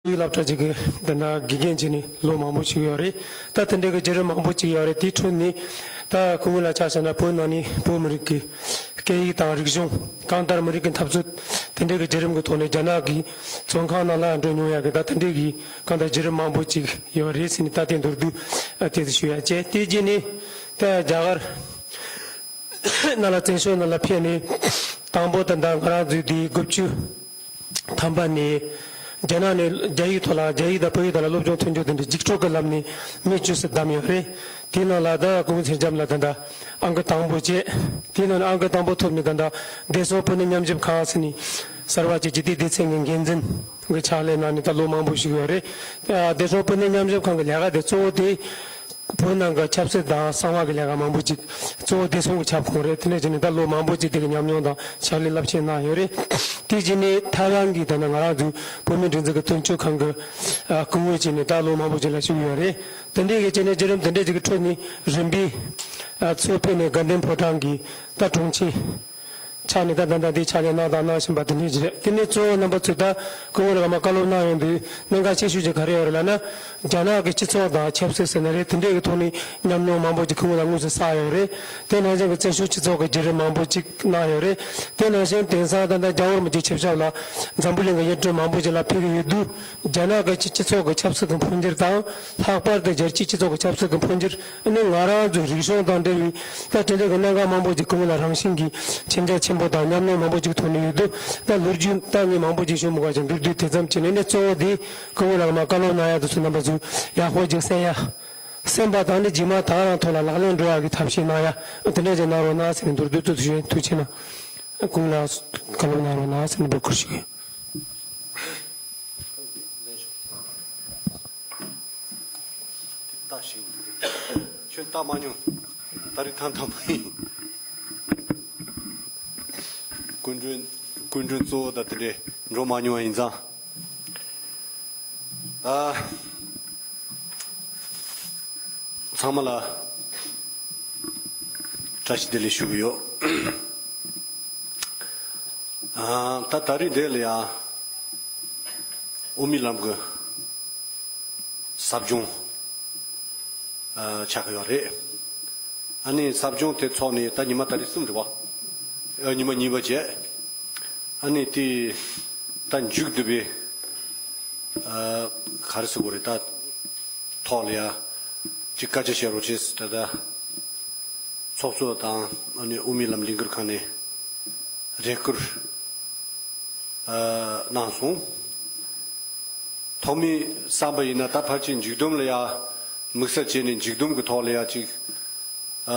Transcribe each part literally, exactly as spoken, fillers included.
ཡིག་སློབ་གྲྭ་ཅིག་གི་དེ་ན་དགེ་རྒན་བྱས་ནས་ལོ་མང་པོ་ཞིག་ཡོད་རེད། ད་དེ་འདྲའི་གི་བརྒྱུད་རིམ་མང་པོ་ཅིག་ཡོད་རེད། དེའི་ཁྲོད་ནས་ད་སྐུ་ངོ་ལ་ཆ་བཞག་ན་བོད་ནང་ནས་བོད་མི་རིགས་ཀྱི་སྐད་ཡིག་དང་རིག་གཞུང་། གང་ལྟར་མི་རིགས་ཀྱི་འཐབ་རྩོད་དེ་འདྲའི་གི་བརྒྱུད་རིམ་གྱི་ཐོག་ནས་རྒྱ་ནག་གི་བཙོན་ཁང་ནང་ལ་འགྲོ་མྱོང་ཡག་གི་ད་དེ་འདྲའི་གི་གང་ལྟར་བརྒྱུད་རིམ་མང་པོ་ཅིག་ཡོད་རེད་ཟེར་ནས་ད་དེ་མདོར་བསྡུས་དེ་ཞུ་ཡག་བྱས། དེ་རྗེས་ནས་ད་རྒྱ་གར་ནང་ལ་བཙན་བྱོལ་ནང་ལ་ཕེབས་ནས་དང་པོ་ད་ལྟ་ང་རང་ཚོའི་དེའི་དགུ་བཅུ་ཐམ་པ་ནས་རྒྱ་ནག་ནས་རྒྱ་ཡིག་ཐོག་ལ་རྒྱ་ཡིག་དང་བོད་ཡིག་ཐོག་ལ་སློབ་སྦྱོང་ཐོན་རྒྱུ་དེ་འདྲ་རྒྱུགས་སྤྲོད་ཀྱི་ལམ་ནས་མི་བཅུ་ཙམ་བདམས་ཡོད་རེད། དེའི་ནང་ལ་ད་སྐུ་ངོ་ཚེ་རྒྱམ་ལགས་ད་ལྟ་ཨང་ཀི་དང་པོ་བྱས། དེའི་ནང་ནས་ཨང་ཀི་དང་པོ་ཐོབ་ནས་ད་ལྟ་བདེ་སྲུང་བོད་གནས་ཉམས་ཞིབ་ཁང་ཟེར་ནས་གསར་བ་ཅིག་སྤྱི་བདེ་སྡེ་ཚན་གྱི་འགན་འཛིན་གྱི་ཕྱག་ལས་གནང་ནས་ད་ལོ་མང་པོ་ཞིག་ཡོད་རེད། ཨ། བདེ་སྲུང་བོད་གནས་ཉམས་ཞིབ་ཁང་གི་ལས་ཀ་དེ་གཙོ་བོ་དེ་བོད་ནང་གི་ཆབ་སྲིད་དང་གསང་བ་གི་ལས་ཀ་མང་པོ་ཅིག་གཙོ་བོ་བདེ་སྲུང་གི་ཁྱབ་ཁོངས་རེད། དེ་ནས་བྱས་ནས་ད་ལོ་མང་པོ་ཅིག་དེ་གི་ཉམས་མྱོང་དང་ཕྱག་ལས་རླབས་ཆེན་གནང་ཡོད་རེད། དེ་བྱས་ནས་ཐའེ་ཝན་གྱི་ད་ནི་ང་རང་ཚོའི་བོད་མིའི་སྒྲིག་འཛུགས་ཀྱི་དོན་གཅོད་ཁང་གི་ཨ་སྐུ་ངོ་བྱས་ནས་ད་ལོ་མང་པོ་ཅིག་ལ་བཞུགས་ཡོད་རེད། དེ་འདྲའི་གི་བྱས་ནས་བརྒྱུད་རིམ་དེ་འདྲའི་ཅིག་གི་ཁྲོད་ནས་རིམ་པས་ཨ་གཙོས་ཕེབས་ནས་དགའ་ལྡན་ཕོ་བྲང་གི་ད་དྲུང་ཆེ་ཆགས་ནས་ད་ད་ལྟ་འདི་ཕྱག་ལས་གནང་དང་གནང་བཞིན་པ་དེ་འདྲ་ཞིག་རེད། དེ་ནས་གཙོ་བོ་རྣམ་པ་ཚོས་ད་སྐུ་ངོ་ལ་ངོ་མ་བཀའ་སློབ་གནང་ཡོང་དུས་གནད་འགག་ཆེ་ཤོས་ཅིག་ག་རེ་ཡོད་རེད་ལབ་ན། རྒྱ་ནག་གི་སྤྱི་ཚོགས་དང་ཆབ་སྲིད་ཟེར་ན་རེད། དེ་འདྲའི་གི་ཐོག་ནས་ཉམས་མྱོང་མང་པོ་ཅིག་སྐུ་ངོ་ལ་དངོས་སུ་བསགས་ཡོད་རེད། དེ་ནང་བཞིན་གྱི་བཙན་བྱོལ་སྤྱི་ཚོགས་ཀྱི་བརྒྱུད་རིམ་མང་པོ་ཅིག་གནང་ཡོད་རེད། དེ་ནང་བཞིན་དེང་སང་ད་ལྟ་རྒྱལ་བ་རིན་པོ་ཆེ་ཆིབས་ཞབས་ལ་འཛམ་བུ་གླིང་གི་ཡུལ་གྲུ་མང་པོ་ཅིག་ལ་ཕེབས་ཀྱི་ཡོད་དུས། རྒྱ་ནག་གི་སྤྱི་སྤྱི་ཚོགས་ཀྱི་ཆབ་སྲིད་ཀྱི་འཕོ་འགྱུར་དང་། ལྷག་པར་དུ་རྒྱལ་སྤྱིའི་སྤྱི་ཚོགས་ཀྱི་ཆབ་སྲིད་ཀྱི་འཕོ་འགྱུར། ཨ་ནི་ང་རང་ཚོའི་རིག་གཞུང་དང་འབྲེལ་བའི་ད་དེ་འདྲ་གི་གནད་འགག་མང་པོ་ཅིག་སྐུ་ངོ་ལ་རང་བཞིན་གྱིས་མཁྱེན་རྒྱ་ཆེན་པོ་དང་ཉམས་མྱོང་མང་པོ་ཅིག་ཐོན་ནས་ཡོད་དུས། ད་ལོ་རྒྱུས་ད་ངས་མང་པོ་ཅིག་ཞུ་མི་དགོས་ཀྱང་མདོར་བསྡུས་དེ་ཙམ་བྱས་ནས། ཨ་ནི་གཙོ་བོ་དེ་སྐུ་ངོ་ལ་ངོ་མ་བཀའ་སློབ་གནང་ཡག་དེ་ཚོའི་རྣམ་པ་ཚོས་ཡག་པོ་ཅིག་གསན་ཡག་གསན་པ་དང་ནི་རྗེས་མ་ད་ག་རང་ཐོག་ལ་ལག་ལེན་འགྲོ་ཡག་གི་ཐབས་ཤེས་གནང་ཡག་དེ་འདྲ་ཅིག་གནང་རོགས་གནང་ཟེར་ནས་མདོར་བསྡུས་ཏོག་ཙམ་ཞུ་ཡིན། ཐུགས་རྗེ་གནང་། སྐུ་ངོ་ལ་བཀའ་སློབ་གནང་རོགས་གནང་ཟེར་ནས་འབོད་སྐུལ་ཞུ་གི་ཡིན། ལྟ་ཞིག་ཁྱོད་ལྟ་མ་མྱོང་། ད་རེས་ཐང་ཐང་མ་ཡིན། སྐུ་མགྲོན། སྐུ་མགྲོན་གཙོ་བོ་ད་དེ་འདྲས་འགྲོ་མ་མྱོང་བ་ཡིན་ཙང་། ཨ། ཚང་མ་ལ་བཀྲ་ཤིས་བདེ་ལེགས་ཞུ་གི་ཡོད། ཨ། ད་ད་རེས་འདི་ལ་ཡང་དབུ་མའི་ལམ་གྱི་ཟབ་སྦྱོང་ཨ་ཆགས་ཀྱི་ཡོད་རེད། ཨ་ནི་ཟབ་སྦྱོང་དེ་ཚོགས་ནས་ད་ཉི་མ་ད་རེས་གསུམ་རེད་པ། ཨ། ཉི་མ་གཉིས་པ་བྱས། ཨ་ནི་དེ་ད་མཇུག་བསྡུ་བའི་ཨ་ག་རེ་ཟེར་དགོས་རེད། ད་ཐོག་ལ་ཡ་ཅིག་སྐད་ཆ་བཤད་རོགས་བྱེད་ཟེར། ད་ལྟ་ཚོགས་གཙོ་དང་ཨ་ནི་དབུ་མའི་ལམ་ལས་འགུལ་ཁང་ནས་རེ་སྐུལ་ཨ་གནང་སོང་། ཐོག་མའི་བསམ་པ་ཡིན་ན་ད་ཕལ་ཆེར་མཇུག་སྡོམ་ལ་ཡ་དམིགས་བསལ་བྱས་ནས་མཇུག་སྡོམ་གྱི་ཐོག་ལ་ཡ་ཅིག་ཨ་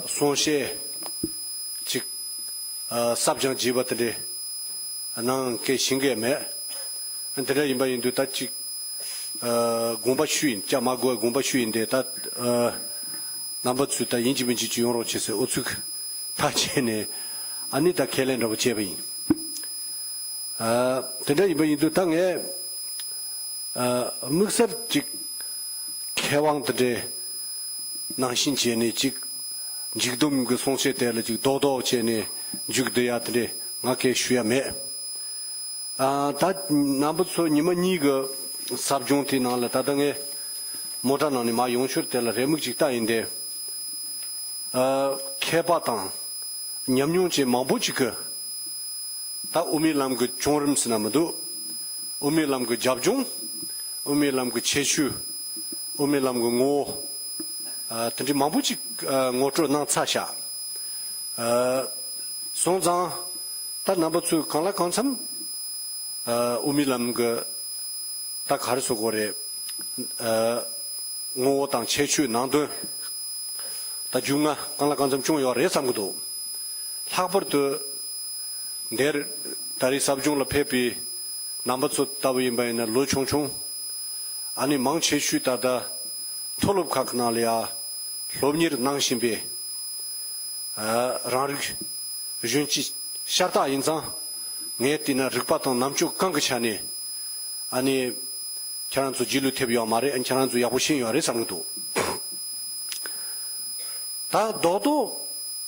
གསུང་བཤད་ཅིག་ཨ་གསར་སྦྱངས་བྱས་པ་དེ་འདྲའི་གནང་མཁན་ཤེས་ཀྱི་མེད། དེ་འདྲ་ཡིན་པ་ཡིན་དུས་ད་ཅིག་ཨ་དགོངས་པ་ཞུས་ཡིན། བཅའ་མ་དགོས་དགོངས་པ་ཞུས་ཡིན་ཏེ། ད་ཨ་རྣམ་པ་ཚོས་ད་ཡིན་གཅིག་མིན་གཅིག་ཅིག་ཡོང་རོགས་བྱེད་ཟེར་ཨུ་ཚུགས་ཐག་བཅད་ནས་ཨ་ནི་ད་ཁས་ལེན་འདྲ་པོ་བྱས་པ་ཡིན། ཨ་དེ་འདྲ་ཡིན་པ་ཡིན་དུས་ད་ངས་ཨ་དམིགས་བསལ་ཅིག་མཁས་དབང་དེ་འདྲའི་ནང་བཞིན་བྱས་ནས་ཅིག་མཇུག་སྡོམ་གྱི་གསུང་བཤད་དེ་ལ་ཅིག་རྡོག་རྡོག་བྱས་ནས་མཇུག་བསྡུ་ཡ་དེ་འདྲའི་ང་གས་ཞུ་ཡ་མེད། ཨ་ད་རྣམ་པ་ཚོ་ཉི་མ་གཉིས་ཀྱི་ཟབ་སྦྱོང་དེའི་ནང་ལ་ད་ལྟ་ངས་མོ་ཊ་ནང་ནས་མར་ཡོང་ཞོར་དེ་ལ་རེ་མིག་ཅིག་ལྟ་ཡིན་ཏེ། ཨ་མཁས་པ་དང་ཉམས་མྱོང་ཅན་མང་པོ་ཅིག་གིས་ད་དབུ་མའི་ལམ་གྱི་བྱུང་རིམ་ཟེར་ན་མི་འདུག་དབུ་མའི་ལམ་གྱི་རྒྱབ་ལྗོངས། དབུ་མའི་ལམ་གྱི་ཁྱད་ཆོས། དབུ་མའི་ལམ་གྱི་ངོ་བོ། ཨ་དེ་འདྲའི་མང་པོ་ཅིག་ཨ་ངོ་སྤྲོད་གནང་ཚར་ཤག་ཨ་སོང་ཙང་ད་རྣམ་པ་ཚོས་གང་ལ་གང་འཚམ་ཨ་དབུ་མའི་ལམ་གྱི་ད་ག་རེ་ཟེར་དགོས་རེད། ཨ་ངོ་བོ་དང་ཁྱད་ཆོས་ནང་དོན་ད་རྒྱུས་མངའ་གང་ལ་གང་འཚམ་བྱུང་ཡོད་རེད་བསམ་གྱི་འདུག་ལྷག་པར་དུ་འདིར་ད་རེས་ཟབ་སྦྱོང་ལ་ཕེབས་པའི་རྣམ་པ་ཚོ་ལྟ་བུ་ཡིན་པ་ཡིན་ན་ལོ་ཆུང་ཆུང་། ཨ་ནི་མང་ཆེ་ཤོས་ད་ལྟ་མཐོ་སློབ་ཁག་གི་ནང་ལ་ཡ་སློབ་གཉེར་གནང་བཞིན་པའི་ཨ་རང་རིགས་གཞོན་སྐྱེས་ཤ་སྟག་ཡིན་ཙང་། ངས་བལྟས་ན་རིག་པ་དང་རྣམ་དཔྱོད་གང་གི་ཆ་ནས་ཨ་ནི་ཁྱེད་རང་ཚོ་རྗེས་ལུས་ཐེབས་ཡོད་མ་རེད། ཁྱེད་རང་ཚོ་ཡག་པོ་ཤེས་ཡོད་རེད་བསམ་གྱི་འདུག་ད་རྡོག་རྡོག་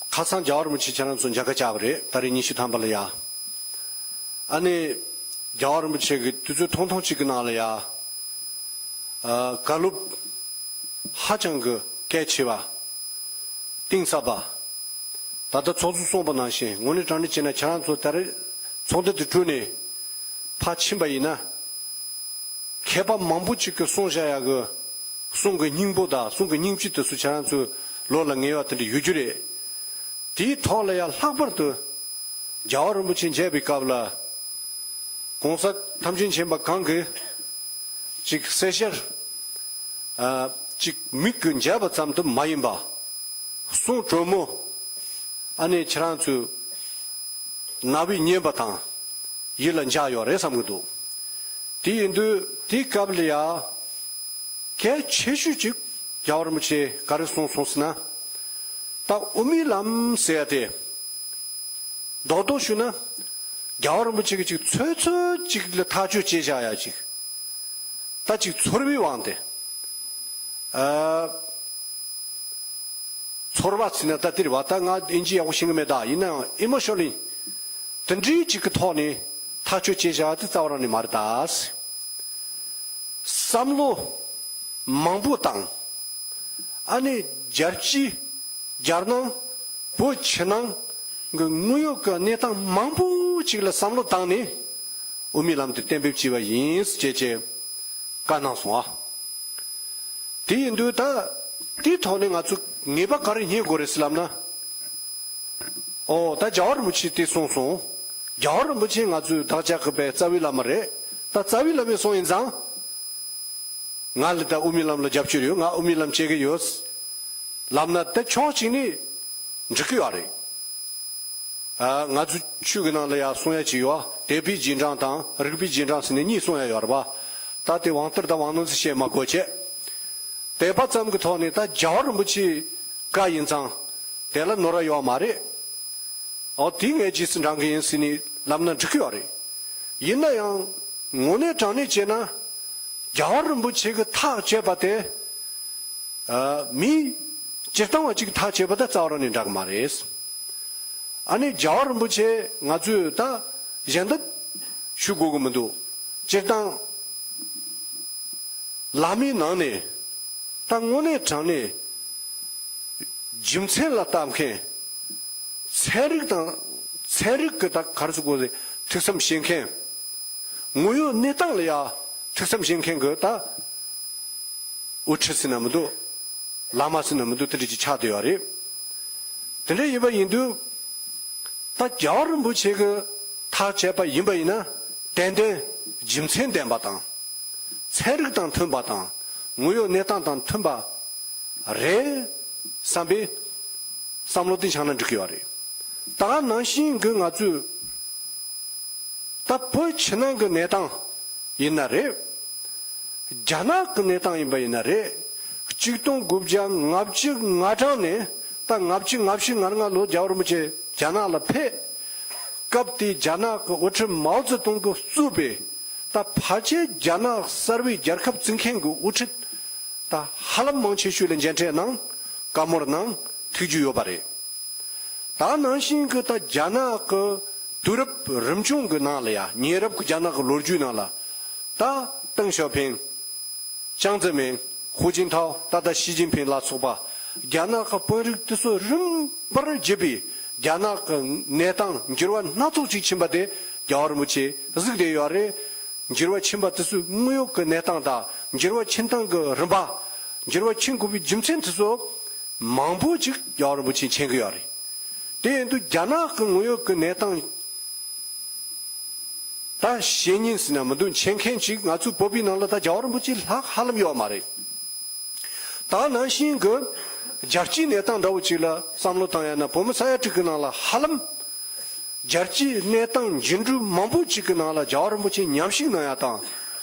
ཁ་སང་རྒྱལ་བ་རིན་པོ་ཆེ་ཁྱེད་རང་ཚོ་མཇལ་ཁ་བཅར་བ་རེད། ད་རེས་ཉི་ཤུ་ཐམ་པ་ལ་ཡ། ཨ་ནི་ རྒྱལ་བ་རིན་པོ་ཆེ་གི་དུས་ཚོད་ཐུང་ཐུང་གཅིག་གི་ནང་ལ་ཡ། ཨ། བཀའ་སློབ་ཧ་ཅང་གི་གལ་ཆེ་བ། གཏིང་ཟབ་པ། ད་ལྟ་ཚོགས་གཙོས་གསུངས་པ་ནང་བཞིན་དངོས་གནས་དྲང་གནས་བྱས་ན་ཁྱེད་རང་ཚོ་ད་རེས་ཚོགས་འདུ་དེ་གྲོལ་ནས་ཕར་ཕྱིན་པ་ཡིན་ན། མཁས་པ་མང་པོ་ཅིག་གིས་གསུངས་བཞག་ཡག་གི་གསུང་གི་སྙིང་པོ་དང་གསུང་གི་སྙིང་བཅུད་དེ་ཚོ་ཁྱེད་རང་ཚོའི་བློ་ལ་ངེས་པ་དེ་འདྲ་ཡོད་རྒྱུ་རེད། དེའི་ཐོག་ལ་ཡང་ལྷག་པར་དུ་རྒྱལ་བ་རིན་པོ་ཆེ་མཇལ་བའི་སྐབས་ལ། གོང་ས་ཐམས་ཅད་མཁྱེན་པ་གང་གིས་ཅིག་གསལ་ཤར། ཨ། ཅིག་མིག་གིས་མཇལ་བ་ཙམ་དུ་མ་ཡིན་པ། གསུང་དྲོན་མོ། ཨ་ནི་ཁྱེད་རང་ཚོའི་རྣ་བས་ཉན་པ་དང་ཡིད་ལ་འཇགས་ཡོད་རེད་བསམ་གྱི་འདུག་དེ་ཡིན་དུས་དེའི་སྐབས་ལ་ཡ། གལ་ཆེ་ཤོས་ཅིག་རྒྱལ་བ་རིན་པོ་ཆེས་ག་རེ་གསུངས་སོང་ཟེར་ན། ད་དབུ་མའི་ལམ་ཟེར་ཡ་དེ། རྡོག་རྡོག་ཞུས་ན། རྒྱལ་བ་རིན་པོ་ཆེ་གིས་ཅིག་ཚོད་ཚོད་ཅིག་ལ་ཐག་གཅོད་བྱས་བཞག་ཡ་ཅིག་ད་ཅིག་ཚོར་བའི་དབང་དེ། ཨ། ཚོར་བ་ཟེར་ན་ད་དེ་རེད་བ། ད་ང་ཨིན་ཇི་ཡག་པོ་ཤེས་ཀྱི་མེད། ད་ཡིན་ནའང་ཨི་མོ་ཤོན་ལི། དེ་འདྲའི་ཅིག་གི་ཐོག་ནས་ཐག་གཅོད་བྱས་བཞག་ཡ་དེ་རྩ་བ་རང་ནས་མ་རེད་ད། བསམ་བློ་མང་པོ་བཏང་། ཨ་ནི་རྒྱལ་སྤྱི། རྒྱལ་ནང་། བོད་ཕྱི་ནང་གི་དངོས་ཡོད་ཀྱི་གནས་སྟངས་མང་པོ་ཅིག་ལ་བསམ་བློ་བཏང་ནས་དབུ་མའི་ལམ་དེ་གཏན་འབེབས་བྱས་པ་ཡིན་ཟེར་བྱས་བྱས་བཀའ་གནང་སོང་ཨ། དེ་ཡིན་དུས་ད་དེའི་ཐོག་ནས་ང་ཚོ་ངེས་པ་ག་རེ་རྙེད་དགོས་རེད་ཟེར་ལབ་ན། ཨོ་ད་རྒྱལ་བ་རིན་པོ་ཆེས་དེ་གསུངས་སོང་། རྒྱལ་བ་རིན་པོ་ཆེ་ང་ཚོའི་བདག་ཅག་གི་པའི་རྩ་བའི་བླ་མ་རེད། ད་རྩ་བའི་བླ་མས་གསུངས་ཡིན་ཙང་། ང་ལ་ད་དབུ་མའི་ལམ་ལ་རྒྱབ་སྐྱོར་ཡོད། ང་དབུ་མའི་ལམ་བྱེད་ཀྱི་ཡོད། ལབ་ན་ད་ཕྱོགས་གཅིག་ནས་འགྲིག་གི་ཡོད་རེད། ཨ། ང་ཚོའི་ཆོས་ཀྱི་ནང་ལ་ཡང་གསུང་ཡ་ཅིག་ཡོད། དད་པའི་རྗེས་འབྲང་དང་རིགས་པའི་རྗེས་འབྲང་ཟེར་ནས་གཉིས་གསུང་ཡ་ཡོད་རེད་པ། ད་དེ་དབང་དར་དང་དབང་རྣོན་ཟེར་བཤད་མ་དགོས་བྱས། དད་པ་ཙམ་གྱི་ཐོག་ནས་ད་རྒྱལ་བ་རིན་པོ་ཆེའི་བཀའ་ཡིན་ཙང་། དེ་ལ་ནོར་བ་ཡོད་མ་རེད། ཨོ་དེ་ངས་རྗེས་སུ་འབྲང་གི་ཡིན་ཟེར་ནས་ལབ་ན་འགྲིག་གི་ཡོད་རེད། ཡིན་ན་ཡང་དངོས་གནས་དྲང་གནས་བྱས་ན། རྒྱལ་བ་རིན་པོ་ཆེ་གིས་ཐག་བཅད་པ་དེ། ཨ། མི་སྤྱིར་བཏང་བ་ཅིག་ཐག་བཅད་པ་དང་རྩ་བ་རང་ནས་འདྲ་གི་མ་རེད། ཨ་ནི་རྒྱལ་བ་རིན་པོ་ཆེ་ང་ཚོས་ད་གཞན་དག་ཞུ་དགོས་ཀྱི་མི་འདུག་སྤྱིར་བཏང་བླ་མའི་ནང་ནས་ད་དངོས་གནས་དྲང་གནས་རྒྱུ་མཚན་ལ་ལྟ་མཁན། ཚན་རིག་དང་། ཚན་རིག་གི་ད་ག་རེ་ཟེར་དགོས་རེད། ཐུགས་བསམ་བཞེས་མཁན། དངོས་ཡོད་གནས་སྟངས་ལ་ཡ་ཐུགས་བསམ་བཞེས་མཁན་གྱི་ད་དབུ་ཁྲིད་ཟེར་ན་མི་འདུག་བླ་མ་ཟེར་ན་མི་འདུག་དེ་འདྲ་ཅིག་ཆགས་བསྡད་ཡོད་རེད། དེ་འདྲ་ཡིན་པ་ཡིན་དུས། ད་རྒྱལ་བ་རིན་པོ་ཆེ་གིས་ཐག་བཅད་པ་ཡིན་པ་ཡིན་ན། ཏན་ཏན་རྒྱུ་མཚན་ལྡན་པ་དང་། ཚན་རིག་དང་མཐུན་པ་དང་། དངོས་ཡོད་གནས་སྟངས་དང་མཐུན་པ་རེད་བསམ་པའི་བསམ་བློ་དེ་འཆང་ན་འགྲིག་གི་ཡོད་རེད། ད་ག་ནང་བཞིན་གྱི་ང་ཚོས། ད་བོད་ཕྱི་ནང་གི་གནས་སྟངས་ཡིན་ན་རེད། རྒྱ་ནག་གི་གནས་སྟངས་ཡིན་པ་ཡིན་ན་རེད། གཅིག་སྟོང་དགུ་བརྒྱ་ལྔ་བཅུ་ང་གྲངས་ནས་ད་ལྔ་བཅུ་ང་བཞི་ང་ལྔ་ལོ་རྒྱལ་བ་རིན་པོ་ཆེ་རྒྱ་ནག་ལ་ཕེབས། སྐབས་དེའི་རྒྱ་ནག་གི་དབུ་ཁྲིད་མའོ་ཙེ་ཏུང་གིས་གཙོས་པའི་ད་ཕལ་ཆེར་རྒྱ་ནག་གསར་བའི་རྒྱལ་ཁབ་བཙུགས་མཁན་གྱི་དབུ་ཁྲིད་ད་ཧ་ལམ་མང་ཆེ་ཤོས་ལ་མཇལ་འཕྲད་གནང་། བཀའ་མོལ་གནང་། ཐུགས་རྒྱུས་ཡོད་པ་རེད། ད་ནང་བཞིན་གྱི་ད་རྒྱ་ནག་གི་དུས་རབས་རིམ་བྱུང་གི་ནང་ལ་ཡ། ཉེ་རབས་ཀྱི་རྒྱ་ནག་གི་ལོ་རྒྱུས་ནང་ལ། ད་ཏེང་ཞའོ་ཕིང་། ཅང་ཙེ་མིན། ཧུའུ་ཅིན་ཐའོ། ད་ལྟ་ཞི་ཅིན་ཕིང་ལ་སོགས་པ། རྒྱ་ནག་གི་དཔོན་རིགས་དེ་ཚོ་རིམ་པར་བརྒྱུད་པའི་རྒྱ་ནག་གི་གནས་སྟངས་འགྱུར་བ་སྣ་ཚོགས་ཅིག་ཕྱིན་པ་དེ་རྒྱལ་བ་རིན་པོ་ཆེས་གཟིགས་བསྡད་ཡོད་རེད། འགྱུར་བ་ཕྱིན་པ་དེ་ཚོའི་དངོས་ཡོད་ཀྱི་གནས་སྟངས་དང་། འགྱུར་བ་ཕྱིན་སྟངས་ཀྱི་རིམ་པ། འགྱུར་བ་ཕྱིན་དགོས་པའི་རྒྱུ་མཚན་དེ་ཚོ་མང་པོ་ཅིག་རྒྱལ་བ་རིན་པོ་ཆེས་མཁྱེན་གྱི་ཡོད་རེད། དེ་ཡིན་དུས་རྒྱ་ནག་གི་དངོས་ཡོད་ཀྱི་གནས་སྟངས་ད་ཤེས་མཁན་ཟེར་ན་མི་འདུག་མཁྱེན་མཁན་ཅིག་ང་ཚོའི་བོད་པའི་ནང་ལ་ད་རྒྱལ་བ་རིན་པོ་ཆེ་ལྷག་ཧ་ལམ་ཡོད་མ་རེད། ད་ནང་བཞིན་གྱི་རྒྱལ་སྤྱིའི་གནས་སྟངས་འདྲ་བོ་ཅིག་ལ་བསམ་བློ་བཏང་ཡ་ན། བོད་མི་ས་ཡ་དྲུག་གི་ནང་ལ་ཧ་ལམ་རྒྱལ་སྤྱིའི་གནས་སྟངས་འགྱུར་འགྲོས་མང་པོ་ཅིག་གི་ནང་ལ་རྒྱལ་བ་རིན་པོ་ཆེ་མཉམ་ཞུགས་གནང་ཡ་དང་།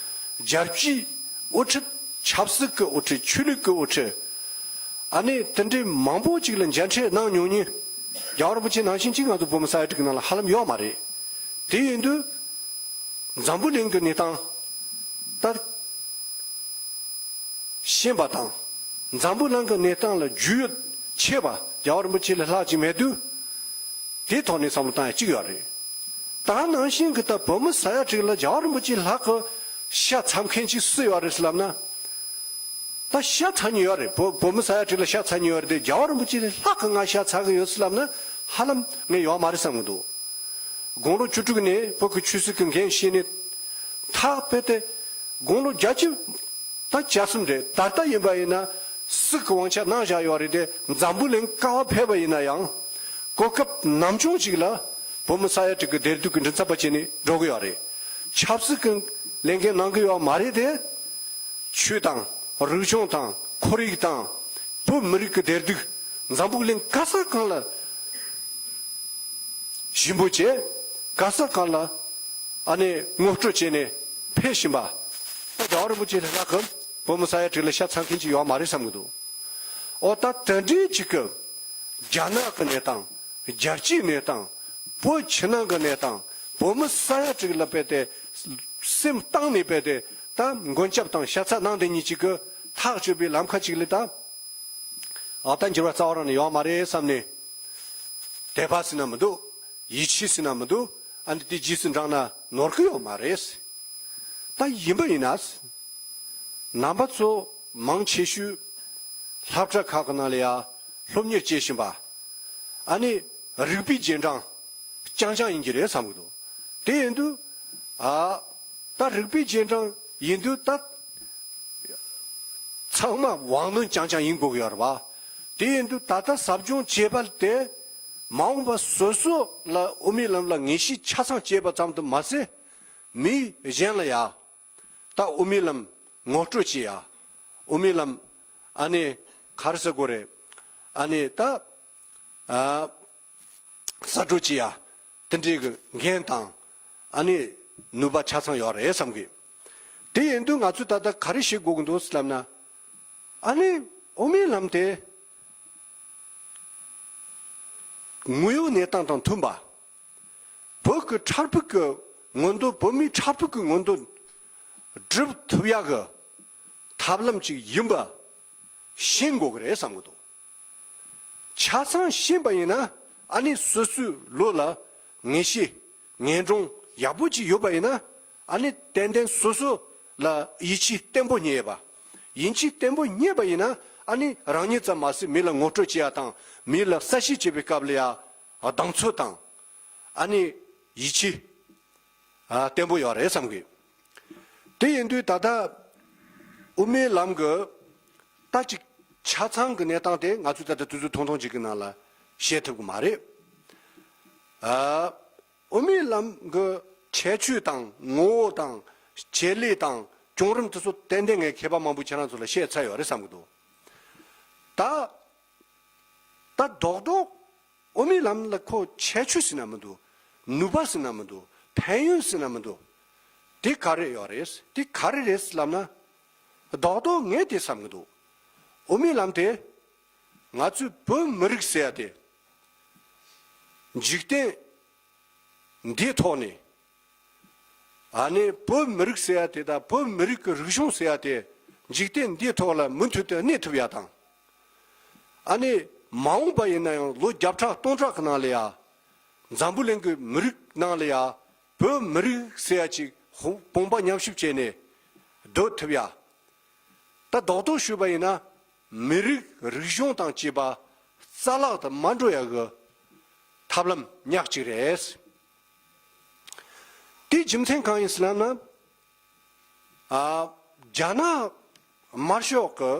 རྒྱལ་སྤྱིའི་དབུ་ཁྲིད། ཆབ་སྲིད་ཀྱི་དབུ་ཁྲིད། ཆོས་ལུགས་ཀྱི་དབུ་ཁྲིད། ཨ་ནི་དེ་འདྲའི་མང་པོ་ཅིག་ལ་མཇལ་འཕྲད་གནང་མྱོང་མཁན་རྒྱལ་བ་རིན་པོ་ཆེ་ནང་བཞིན་ཅིག་ང་ཚོ་བོད་མི་ས་ཡ་དྲུག་གི་ནང་ལ་ཧ་ལམ་ཡོད་མ་རེད། དེ་ཡིན་དུས། འཛམ་བུ་གླིང་གི་གནས་སྟངས་ད་ཤེས་པ་དང་། འཛམ་བུ་གླིང་གི་གནས་སྟངས་ལ་རྒྱུས་ཡོད་ཆེ་བ་རྒྱལ་བ་རིན་པོ་ཆེ་ལས་ལྷག་ཅིག་མེད་དུས། དེའི་ཐོག་ནས་བསམ་བློ་བཏང་ཡ་གཅིག་ཡོད་རེད། ད་ནང་བཞིན་གྱི་ད་བོད་མི་ས་ཡ་དྲུག་ལ་རྒྱལ་བ་རིན་པོ་ཆེ་ལྷག་གི་ཤ་ཚ་མཁན་ཅིག་སུ་ཡོད་རེད་ཟེར་ལབ་ན། ད་ཤ་ཚ་མཁན་ཡོད་རེད། བོད་བོད་མི་ས་ཡ་དྲུག་ལ་ཤ་ཚ་མཁན་ཡོད་རེད་དེ། རྒྱལ་བ་རིན་པོ་ཆེ་ལས་ལྷག་གི་ང་ཤ་ཚ་གི་ཡོད་ཟེར་ལབ་ན་ཧ་ལམ་ངས་ཡོད་མ་རེད་བསམ་གི་འདུག་དགུང་ལོ་བཅུ་དྲུག་ནས་བོད་ཀྱི་ཆོས་སྲིད་ཀྱི་འགན་བཞེས་ནས་ཐག་རྦད་དེ་དགུང་ལོ་བརྒྱད་ཅུ། ད་བཅའ་གསུམ་རེད། ད་ལྟ་ཡིན་པ་ཡིན་ན་སྲིད་ཀྱི་དབང་ཆ་གནང་བཞག་ཡོད་རེད་དེ། འཛམ་བུ་གླིང་ག་པར་ཕེབས་པ་ཡིན་ན་ཡང་གོ་སྐབས་ནམ་བྱུང་ཅིག་ལ་བོད་མི་ས་ཡ་དྲུག་གི་བདེ་སྡུག་གི་མགྲིན་ཚབ་པ་བྱས་ནས་འགྲོ་གི་ཡོད་རེད། ཆབ་སྲིད་ཀྱི་ལས་འགན་གནང་གི་ཡོད་མ་རེད་དེ། ཆོས་དང་རིག་གཞུང་དང་ཁོར་ཡུག་དང་བོད་མི་རིགས་ཀྱི་བདེ་སྡུག་འཛམ་བུ་གླིང་ག་ས་གང་ལ་ཞིབ་པོ་བྱས། ག་ས་གང་ལ་ཨ་ནི་ངོ་སྤྲོད་བྱས་ནས་ཕེབས་བཞིན་པ། ད་རྒྱལ་བ་རིན་པོ་ཆེ་ལས་ལྷག་གི་བོད་མི་ས་ཡ་དྲུག་ལ་ཤ་ཚ་མཁན་ཅིག་ཡོད་མ་རེད་བསམ་གི་འདུག་འོ་ད་དེ་འདྲའི་ཅིག་གི་རྒྱ་ནག་གི་གནས་སྟངས། རྒྱལ་སྤྱིའི་གནས་སྟངས། བོད་ཕྱི་ནང་གི་གནས་སྟངས། བོད་མི་ས་ཡ་དྲུག་ལ་རྦད་དེ་སེམས་གཏིང་ནས་རྦད་དེ་ད་མགོན་སྐྱབས་དང་ཤ་ཚ་གནང་དེ་གཉིས་ཅིག་གི་ཐག་གཅོད་པའི་ལམ་ཁ་ཅིག་ལ་ད། ཨ་ད་འགྱུར་བ་རྩ་བ་རང་ནས་ཡོང་བ་མ་རེད་བསམ་ནས། དད་པ་ཟེར་ན་མི་འདུག་ཡིད་ཆེས་ཟེར་ན་མི་འདུག་ཨ་ནི་དེ་རྗེས་སུ་འབྲངས་ན་ནོར་གི་ཡོད་མ་རེད། ད་ཡིན་པ་ཡིན་ན། རྣམ་པ་ཚོ་མང་ཆེ་ཤོས་སློབ་གྲྭ་ཁག་གི་ནང་ལ་ཡ་སློབ་གཉེར་བྱེད་བཞིན་པ། ཨ་ནི་རིག་པའི་རྗེས་འབྲང་རྐྱང་རྐྱང་ཡིན་གྱི་རེད་བསམ་གི་འདུག་དེ་ཡིན་དུས། ཨ་ད་རིག་པའི་རྗེས་འབྲང་ཡིན་དུས་ད། ཚང་མ་དབང་རྣོན་རྐྱང་རྐྱང་ཡིན་དགོས་ཀྱི་ཡོད་རེད་བ། དེ་ཡིན་དུས་ད་ལྟ་ཟབ་སྦྱོང་བྱས་པ་དེ་མ་འོངས་པ་སོ་སོ་ལ་དབུ་མའི་ལམ་ལ་ངེས་ཤེས་ཆ་ཚང་སྐྱེས་པ་ཙམ་དུ་མ་ཟད། མི་གཞན་ལ་ཡ་ད་དབུ་མའི་ལམ་ངོ་སྤྲོད་བྱེད་ཡ། དབུ་མའི་ལམ་ཨ་ནི་ག་རེ་ཟེར་དགོས་རེད། ཨ་ནི་ད་ཨ། གསར་སྒྲོག་བྱེད་ཡ། དེ་འདྲའི་གི་འགན་དང་ཨ་ནི་ནུས་པ་ཆ་ཚང་ཡོད་རེད་བསམ་གི། དེ་ཡིན་དུས་ང་ཚོས་ད་ལྟ་ག་རེ་བྱེད་དགོས་ཀྱི་འདུག་ཟེར་ལབ་ན། ཨ་ནི་དབུ་མའི་ལམ་དེ་དངོས་ཡོད་གནས་སྟངས་དང་མཐུན་པ། བོད་ཀྱི་འཕྲལ་ཕུགས་ཀྱི་མངོན་འདོད། བོད་མིའི་འཕྲལ་ཕུགས་ཀྱི་མངོན་འདོད་སྒྲུབ་ཐུབ་ཡ་གི་ཐབས་ལམ་ཅིག་ཡིན་པ་ཤེས་དགོས་ཀྱི་རེད་བསམ་གི་འདུག་ཆ་ཚང་ཤེས་པ་ཡིན་ན་ཨ་ནི་སོ་སོའི་བློ་ལ་ངེས་ཤེས་ངེས་འདྲོངས་ཡག་པོ་ཅིག་ཡོད་པ་ཡིན་ན། ཨ་ནི་ཏན་ཏན་སོ་སོ་ལ་ཡིད་ཆེས་བརྟན་པོ་རྙེད་པ། ཡིད་ཆེས་བརྟན་པོ་རྙེད་པ་ཡིན་ན་ཨ་ནི་རང་ཉིད་ཙམ་མ་ཟད་མི་ལ་ངོ་སྤྲོད་བྱེད་ཡ་དང་མི་ལ་གསལ་བཤད་བྱེད་པའི་སྐབས་ལ་ཡ་གདེང་ཚོད་དང་། ཨ་ནི་ཡིད་ཆེས་ཨ་བརྟན་པོ་ཡོད་རེད་བསམ་གི། དེ་ཡིན་དུས་ད་ལྟ་དབུ་མའི་ལམ་གི་ད་ཅིག་ཆ་ཚང་གི་གནས་སྟངས་དེ་ང་ཚོས་ད་ལྟ་དུས་ཚོད་ཐུང་ཐུང་ཅིག་གི་ནང་ལ་བཤད་ཐུབ་གི་མ་རེད། ཨ་དབུ་མའི་ལམ་གི་ཁྱད་ཆོས་དང་ངོ་བོ་དང་བྱེད་ལས་དང་བྱུང་རིམ་དེ་ཚོ་ཏན་ཏན་ངས་མཁས་པ་མང་པོ་ཁྱེད་རང་ཚོ་ལ་བཤད་ཚར་ཡོད་རེད་བསམ་གི་འདུག་ད་ད་རྡོག་རྡོག་དབུ་མའི་ལམ་ལ་ཁོ་ཁྱད་ཆོས་ཟེར་ན་མི་འདུག་ནུས་པ་ཟེར་ན་མི་འདུག་ཕན་ཡོན་ཟེར་ན་མི་འདུག་དེ་ག་རེ་ཡོད་རེད། དེ་ག་རེ་རེད་ལབ་ན། རྡོག་རྡོག་ངས་དེ་བསམ་གི་འདུག་དབུ་མའི་ལམ་དེ་ང་ཚོའི་བོད་མི་རིགས་ཟེར་ཡ་དེ་འཇིག་རྟེན་འདིའི་ཐོག་ནས། ཨ་ནི་བོད་མི་རིགས་ཟེར་ཡ་དེ་དང་བོད་མི་རིགས་ཀྱི་རིག་གཞུང་ཟེར་ཡ་དེ་འཇིག་རྟེན་འདིའི་ཐོག་ལ་མུ་མཐུད་དུ་གནས་ཐུབ་ཡ་དང་། ཨ་ནི་མ་འོངས་པ་ཡིན་ན་ཡང་ལོ་བརྒྱ་ཕྲག་སྟོང་ཕྲག་གི་ནང་ལ་ཡ། འཛམ་བུ་གླིང་གི་མི་རིགས་ནང་ལ་ཡ་བོད་མི་རིགས་ཟེར་ཡ་ཅིག་ཧོ་དཔུང་པ་མཉམ་གཤིབ་བྱས་ནས་སྡོད་ཐུབ་ཡ། ད་རྡོག་རྡོག་ཞུས་པ་ཡིན་ན་མི་རིགས་རིག་གཞུང་དང་བཅས་པ་རྩ་བརླག་ཏུ་མ་འགྲོ་ཡ་གི་ཐབས་ལམ་ཉག་གཅིག་རེད། དེའི་རྒྱུ་མཚན་གང་ཡིན་ཟེར་ན། ཨ། རྒྱ་ནག་དམར་ཤོག་གི་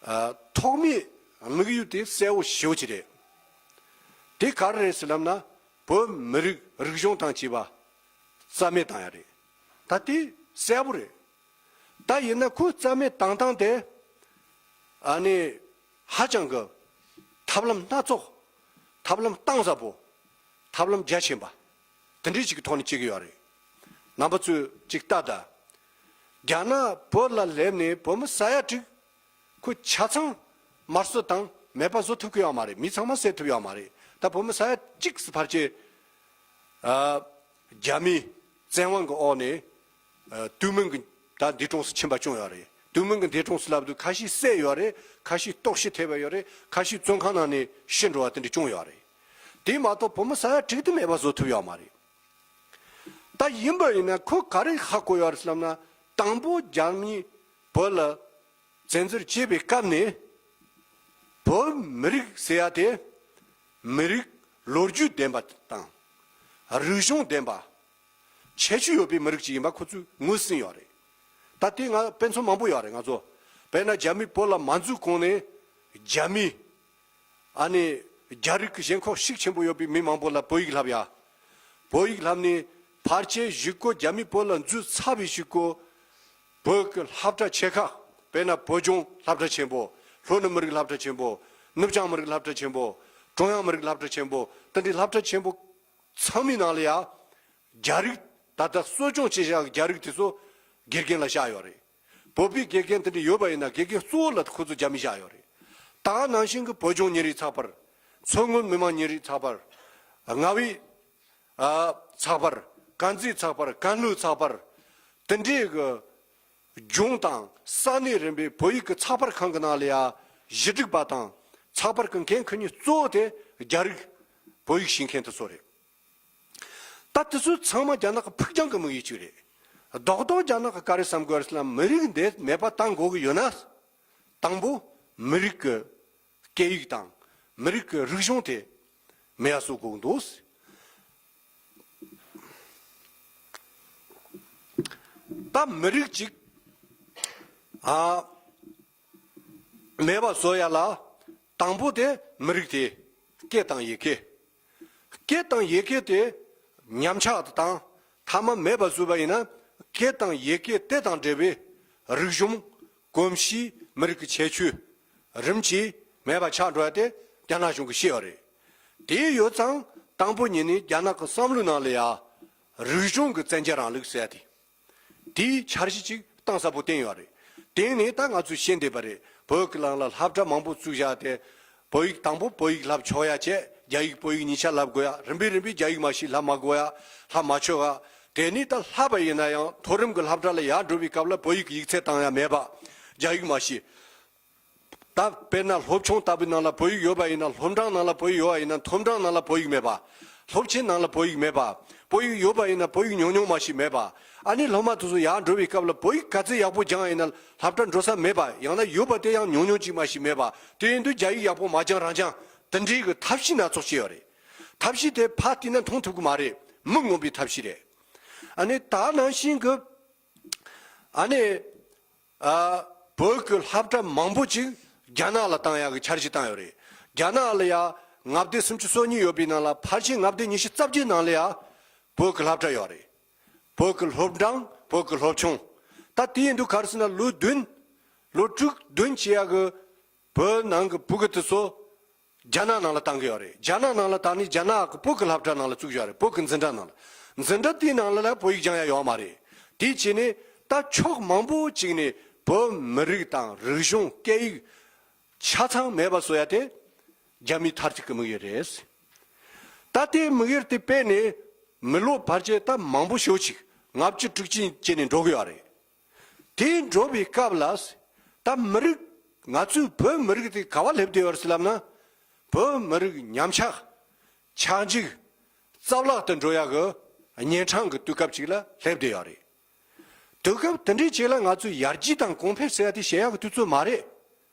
ཨ། ཐོག་མའི་དམིགས་ཡུལ་དེ་གསལ་བོ་ཞེ་པོ་ཅིག་རེད། དེ་ག་རེ་རེད་ཟེར་ལབ་ན་བོད་མི་རིགས་རིག་གཞུང་དང་བཅས་པ་རྩ་མེད་བཏང་ཡ་རེད། ད་དེ་གསལ་བོ་རེད། ད་ཡིན་ན་ཁོའི་རྩ་མེད་བཏང་སྟངས་དེ་ཨ་ནི་ཧ་ཅང་གི་ཐབས་ལམ་སྣ་ཚོགས། ཐབས་ལམ་གཏིང་ཟབ་པོ། ཐབས་ལམ་རྒྱ་ཆེན་པ་དེ་འདྲའི་ཞིག་གི་ཐོག་ནས་བྱེད་ཀྱི་ཡོད་རེད། རྣམ་པ་ཚོས་ཅིག་ལྟ་ད། རྒྱ་ནག་བོད་ལ་སླེབས་ནས་བོད་མི་ས་ཡ་དྲུག་ཁོ་ཆ་ཚང་དམར་གསོད་དང་མེད་པ་བཟོ་ཐུབ་ཀྱི་ཡོད་མ་རེད། མི་ཚང་མ་བསད་ཐུབ་ཡོད་མ་རེད། ད་བོད་མི་ས་ཡ་གཅིག་སུ་ཕལ་ཆེར་ཨ། རྒྱ་མིའི་བཙན་དབང་གི་འོག་ནས་ཨ། དུས་མིན་གྱི་ད་འདས་གྲོངས་སུ་ཕྱིན་པ་བྱུང་ཡོད་རེད། དུས་མིན་གྱི་འདས་གྲོངས་སུ་ལབ་དུས་ཁ་ཤས་བསད་ཡོད་རེད། ཁ་ཤས་ལྟོགས་ཤི་ཐེབས་པ་ཡོད་རེད། ཁ་ཤས་བཙོན་ཁང་ནང་ནས་ཤི་འགྲོ་བ་དེ་འདྲ་བྱུང་ཡོད་རེད། དེ་མ་གཏོགས་བོད་མི་ས་ཡ་དྲུག་དེ་མེད་པ་བཟོ་ཐུབ་ཡོད་མ་རེད། ད་ཡིན་པ་ཡིན་ན་ཁོ་ག་རེ་ཧ་གོ་ཡོད་རེད་ལབ་ན། དང་པོ་རྒྱ་མིས་བོད་ལ་བཙན་འཛུལ་བྱས་པའི་སྐབས་ནས་བོད་མི་རིགས་ཟེར་ཡ་དེ་མི་རིགས་ལོ་རྒྱུས་ལྡན་པ་དང་། རིག་གཞུང་ལྡན་པ། ཁྱད་ཆོས་ཡོད་པའི་མི་རིགས་ཅིག་ཡིན་པ་ཁོ་ཚོས་ངོས་ཟིན་ཡོད་རེད། ད་དེ་ང་དཔེ་མཚོན་མང་པོ་ཡོད་རེད་ང་ཚོ། དཔེར་ན་རྒྱ་མིས་བོད་ལ་མ་འཛུལ་གོང་ནས་རྒྱ་མིས། ཨ་ནི། རྒྱ་རིགས་ཀྱི་ཞེན་ཁོག་ཤུགས་ཆེན་པོ་ཡོད་པའི་མི་མང་པོ་ལ་བོད་ཡིག་བསླབ་ཡ། བོད་ཡིག་བསླབ་ནས་ཕལ་ཆེར་གཞུག་གུ་རྒྱ་མི་བོད་ལ་འཛུལ་ཚར་བའི་གཞུག་གུ། བོད་ཀྱི་སློབ་གྲྭ་ཆེ་ཁག་དཔེར་ན་བོད་ལྗོངས་སློབ་གྲྭ་ཆེན་པོ། ལྷོ་ནུབ་མི་རིགས་སློབ་གྲྭ་ཆེན་པོ། ནུབ་བྱང་མི་རིགས་སློབ་གྲྭ་ཆེན་པོ། ཀྲུང་དབྱང་མི་རིགས་སློབ་གྲྭ་ཆེན་པོ། དེ་འདྲའི་སློབ་གྲྭ་ཆེན་པོ་ཚང་མའི་ནང་ལ་ཡ། རྒྱ་རིགས་ད་ལྟ་གསོ་སྐྱོང་བྱེད་བཞག་རྒྱ་རིགས་དེ་ཚོ་དགེ་རྒན་ལ་བཞག་ཡོད་རེད། བོད་པའི་དགེ་རྒན་དེ་འདྲ་ཡོད་པ་ཡིན་ན་དགེ་རྒན་གཙོ་བོ་ལ་ཁོ་ཚོ་རྒྱ་མི་བཞག་ཡོད་རེད། ད་ག་ནང་བཞིན་གྱི་བོད་ལྗོངས་ཉིན་རེའི་ཚགས་པར། མཚོ་སྔོན་མི་དམངས་ཉིན་རེའི་ཚགས་པར། རྔ་བའི་ཨ་ཚགས་པར། དཀར་མཛེས་ཚགས་པར། ཀན་ལྷོའི་ཚགས་པར། དེ་འདྲའི་གི་ལྗོངས་དང་ས་གནས་རིམ་པའི་བོད་ཡིག་གི་ཚགས་པར་ཁང་གི་ནང་ལ་ཡ་གཞི་སྒྲིག་པ་དང་ཚགས་པར་གི་འགན་འཁུར་མཁན་གཙོ་བོ་དེ་རྒྱ་རིགས་བོད་ཡིག་ཤེས་མཁན་དེ་ཚོ་རེད། ད་དེ་ཚོ་ཚང་མ་རྒྱ་ནག་གི་ཕུགས་རྒྱང་གི་དམིགས་ཡུལ་ཅིག་རེད། རྡོག་རྡོག་རྒྱ་ནག་གི་ག་རེ་བསམ་དགོས་རེད་ཟེར་ན། མི་རིགས་འདི་མེད་པ་བཏང་དགོས་ཀྱི་ཡོད་ན། དང་པོ་མི་རིགས་ཀྱི་སྐད་ཡིག་དང་མི་རིགས་ཀྱི་རིག་གཞུང་དེ་མེད་པ་བཟོ་དགོས་ཀྱི་འདུག། ད་མི་རིགས་གཅིག་ཨ། མེད་པ་བཟོ་ཡ་ལ། དང་པོ་དེ་མི་རིགས་དེ་སྐད་དང་ཡི་གེ། སྐད་དང་ཡི་གེ་དེ་ཉམས་ཆག་དང་མཐའ་མ་མེད་པ་བཟོས་པ་ཡིན་ན། སྐད་དང་ཡི་གེ་དེ་དང་འབྲེལ་བའི་རིག་གཞུང་། གོམས་གཤིས། མི་རིགས་ཀྱི་ཁྱད་ཆོས་རིམ་གྱིས་མེད་པ་ཆགས་འགྲོ་ཡ་དེ་རྒྱ་ནག་གཞུང་གིས་ཤེས་ཡོད་རེད། དེ་ཡོད་ཙང་དང་པོ་ཉིད་ནས་རྒྱ་ནག་གི་བསམ་བློའི་ནང་ལ་ཡ་རིག་གཞུང་གི་བཙན་རྒྱལ་རིང་ལུགས་ཟེར་ཡ་དེ། དེའི་འཆར་གཞི་ཅིག་གཏིང་ཟབ་པོ་བཏིང་ཡོད་རེད། དེ་ནས་ད་ང་ཚོས་ཤེས་བསྡད་པ་རེད། བོད་ཀྱི་ནང་ལ་སློབ་གྲྭ་མང་པོ་བཙུགས་བཞག་སྟེ། བོད་ཡིག་དང་པོ་བོད་ཡིག་བསླབ་ཆོག་ཡ་བྱས། རྒྱ་ཡིག་བོད་ཡིག་གཉིས་ཆ་བསླབ་དགོས་ཡ། རིམ་པས་རིམ་པས་རྒྱ་ཡིག་མ་ཤེས་བསླབ་མ་དགོས་ཡ། བསླབ་མ་ཆོག་ཡ། དེ་ནས་ད་བསླབ་པ་ཡིན་ན་ཡང་མཐོ་རིམ་གྱི་སློབ་གྲྭ་ལ་ཡར་འགྲོ་བའི་སྐབས་ལ་བོད་ཡིག་གི་ཡིག་ཚད་བཏང་ཡ་མེད་པ། རྒྱ་ཡིག་མ་ཤེས། ད་དཔེར་ན་སློབ་ཆུང་ལྟ་བུའི་ནང་ལ་བོད་ཡིག་ཡོད་པ་ཡིན་ན། སློབ་འབྲིང་ནང་ལ་བོད་ཡིག་ཡོད་པ་ཡིན་ན། མཐོ་འབྲིང་ནང་ལ་བོད་ཡིག་མེད་པ། སློབ་ཆེན་ནང་ལ་བོད་ཡིག་མེད་པ། བོད་ཡིག་ཡོད་པ་ཡིན་ན་བོད་ཡིག་ཉུང་ཉུང་མ་ཞིག་མེད་པ། ཨ་ནི་སློབ་མ་དེ་ཚོ་ཡར་འགྲོ་བའི་སྐབས་ལ་བོད་ཡིག་ག་ཚད་ཡག་པོ་སྦྱངས་ཡིན་ན་སློབ་གྲྭ་འགྲོ་ས་མེད་པ། ཡང་ན་ཡོད་པ་དེ་ཡང་ཉུང་ཉུང་ཅིག་མ་ཞིག་མེད་པ། དེ་ཡིན་དུས་རྒྱ་ཡིག་ཡག་པོ་མ་སྦྱངས་རང་སྦྱངས་དེ་འདྲའི་གི་ཐབས་ཤེས་སྣ་ཚོགས་བྱས་ཡོད་རེད། ཐབས་ཤེས་དེ་ཕར་བལྟས་ན་མཐོང་ཐུབ་གི་མ་རེད། མི་མངོན་པའི་ཐབས་ཤེས་རེད། ཨ་ནི་ད་ནང་བཞིན་གི་ཨ་ནི། ཨ། བོད་ཀྱི་སློབ་གྲྭ་མང་པོ་ཅིག་རྒྱ་ནག་ལ་བཏང་ཡག་གི་འཆར་གཞི་བཏང་ཡོད་རེད། རྒྱ་ནག་ལ་ཡ་མངའ་སྡེ་སུམ་ཅུ་སོ་གཉིས་ཡོད་པའི་ནང་ལ་ཕལ་ཆེར་མངའ་སྡེ་ཉི་ཤུ་རྩ་བརྒྱད་ནང་ལ་ཡ་བོད་ཀྱི་སློབ་གྲྭ་ཡོད་རེད། བོད་ཀྱི་སློབ་འབྲིང་། བོད་ཀྱི་སློབ་ཆུང་། ད་དེ་ཡིན་དུས་ག་རེ་ཟེར་ན། ལོ་བདུན། ལོ་དྲུག་བདུན་བྱེད་ཡག་གི་བོད་ནང་གི་ཕྲུ་གུ་དེ་ཚོ་རྒྱ་ནག་ནང་ལ་བཏང་གི་ཡོད་རེད། རྒྱ་ནག་ནང་ལ་བཏང་ནས་རྒྱ་ནག་གི་བོད་ཀྱི་སློབ་གྲྭ་ནང་ལ་བཙུགས་ཡོད་རེད། བོད་ཀྱི་འཛིན་གྲྭ་ནང་ལ། འཛིན་གྲྭ་དེའི་ནང་ལ་ལ་བོད་ཡིག་སྦྱང་ཡ་ཡོད་མ་རེད། དེ་བྱས་ནས་ད་ཕྱོགས་མང་པོ་ཅིག་ནས་བོད་མི་རིགས་དང་རིག་གཞུང་། སྐད་ཡིག་ཆ་ཚང་མེད་པ་བཟོ་ཡ་དེ་རྒྱ་མིའི་མཐར་ཐུག་གི་དམིགས་ཡུལ་རེད། ད་ལྟའི་དམིགས་ཡུལ་དེ་སྤེལ་ནས་མི་ལོ་ཕལ་ཆེར་ད་མང་པོ་ཞེ་པོ་ཅིག་ལྔ་བཅུ་དྲུག་ཅུ་བྱས་ནས་འགྲོ་གི་ཡོད་རེད། དེ་འགྲོ་བའི་སྐབས་ལ། ད་མི་རིགས། ང་ཚོའི་བོད་མི་རིགས་དེ་ག་པར་སླེབས་བསྡད་ཡོད་རེད་ཟེར་ལབ་ན། བོད་མི་རིགས་ཉམས་ཆག་ཆག་འཇིག་རྩ་བརླག་ཏུ་འགྲོ་ཡག་གི་གཉན་འཕྲང་གི་དུས་སྐབས་ཅིག་ལ་སླེབས་བསྡད་ཡོད་རེད། དུས་སྐབས་དེ་འདྲའི་ཅིག་ལ་ང་ཚོས་ཡར་རྒྱས་དང་གོང་འཕེལ་ཟེར་ཡ་དེ་བཤད་ཡག་གི་དུས་ཚོད་མ་རེད།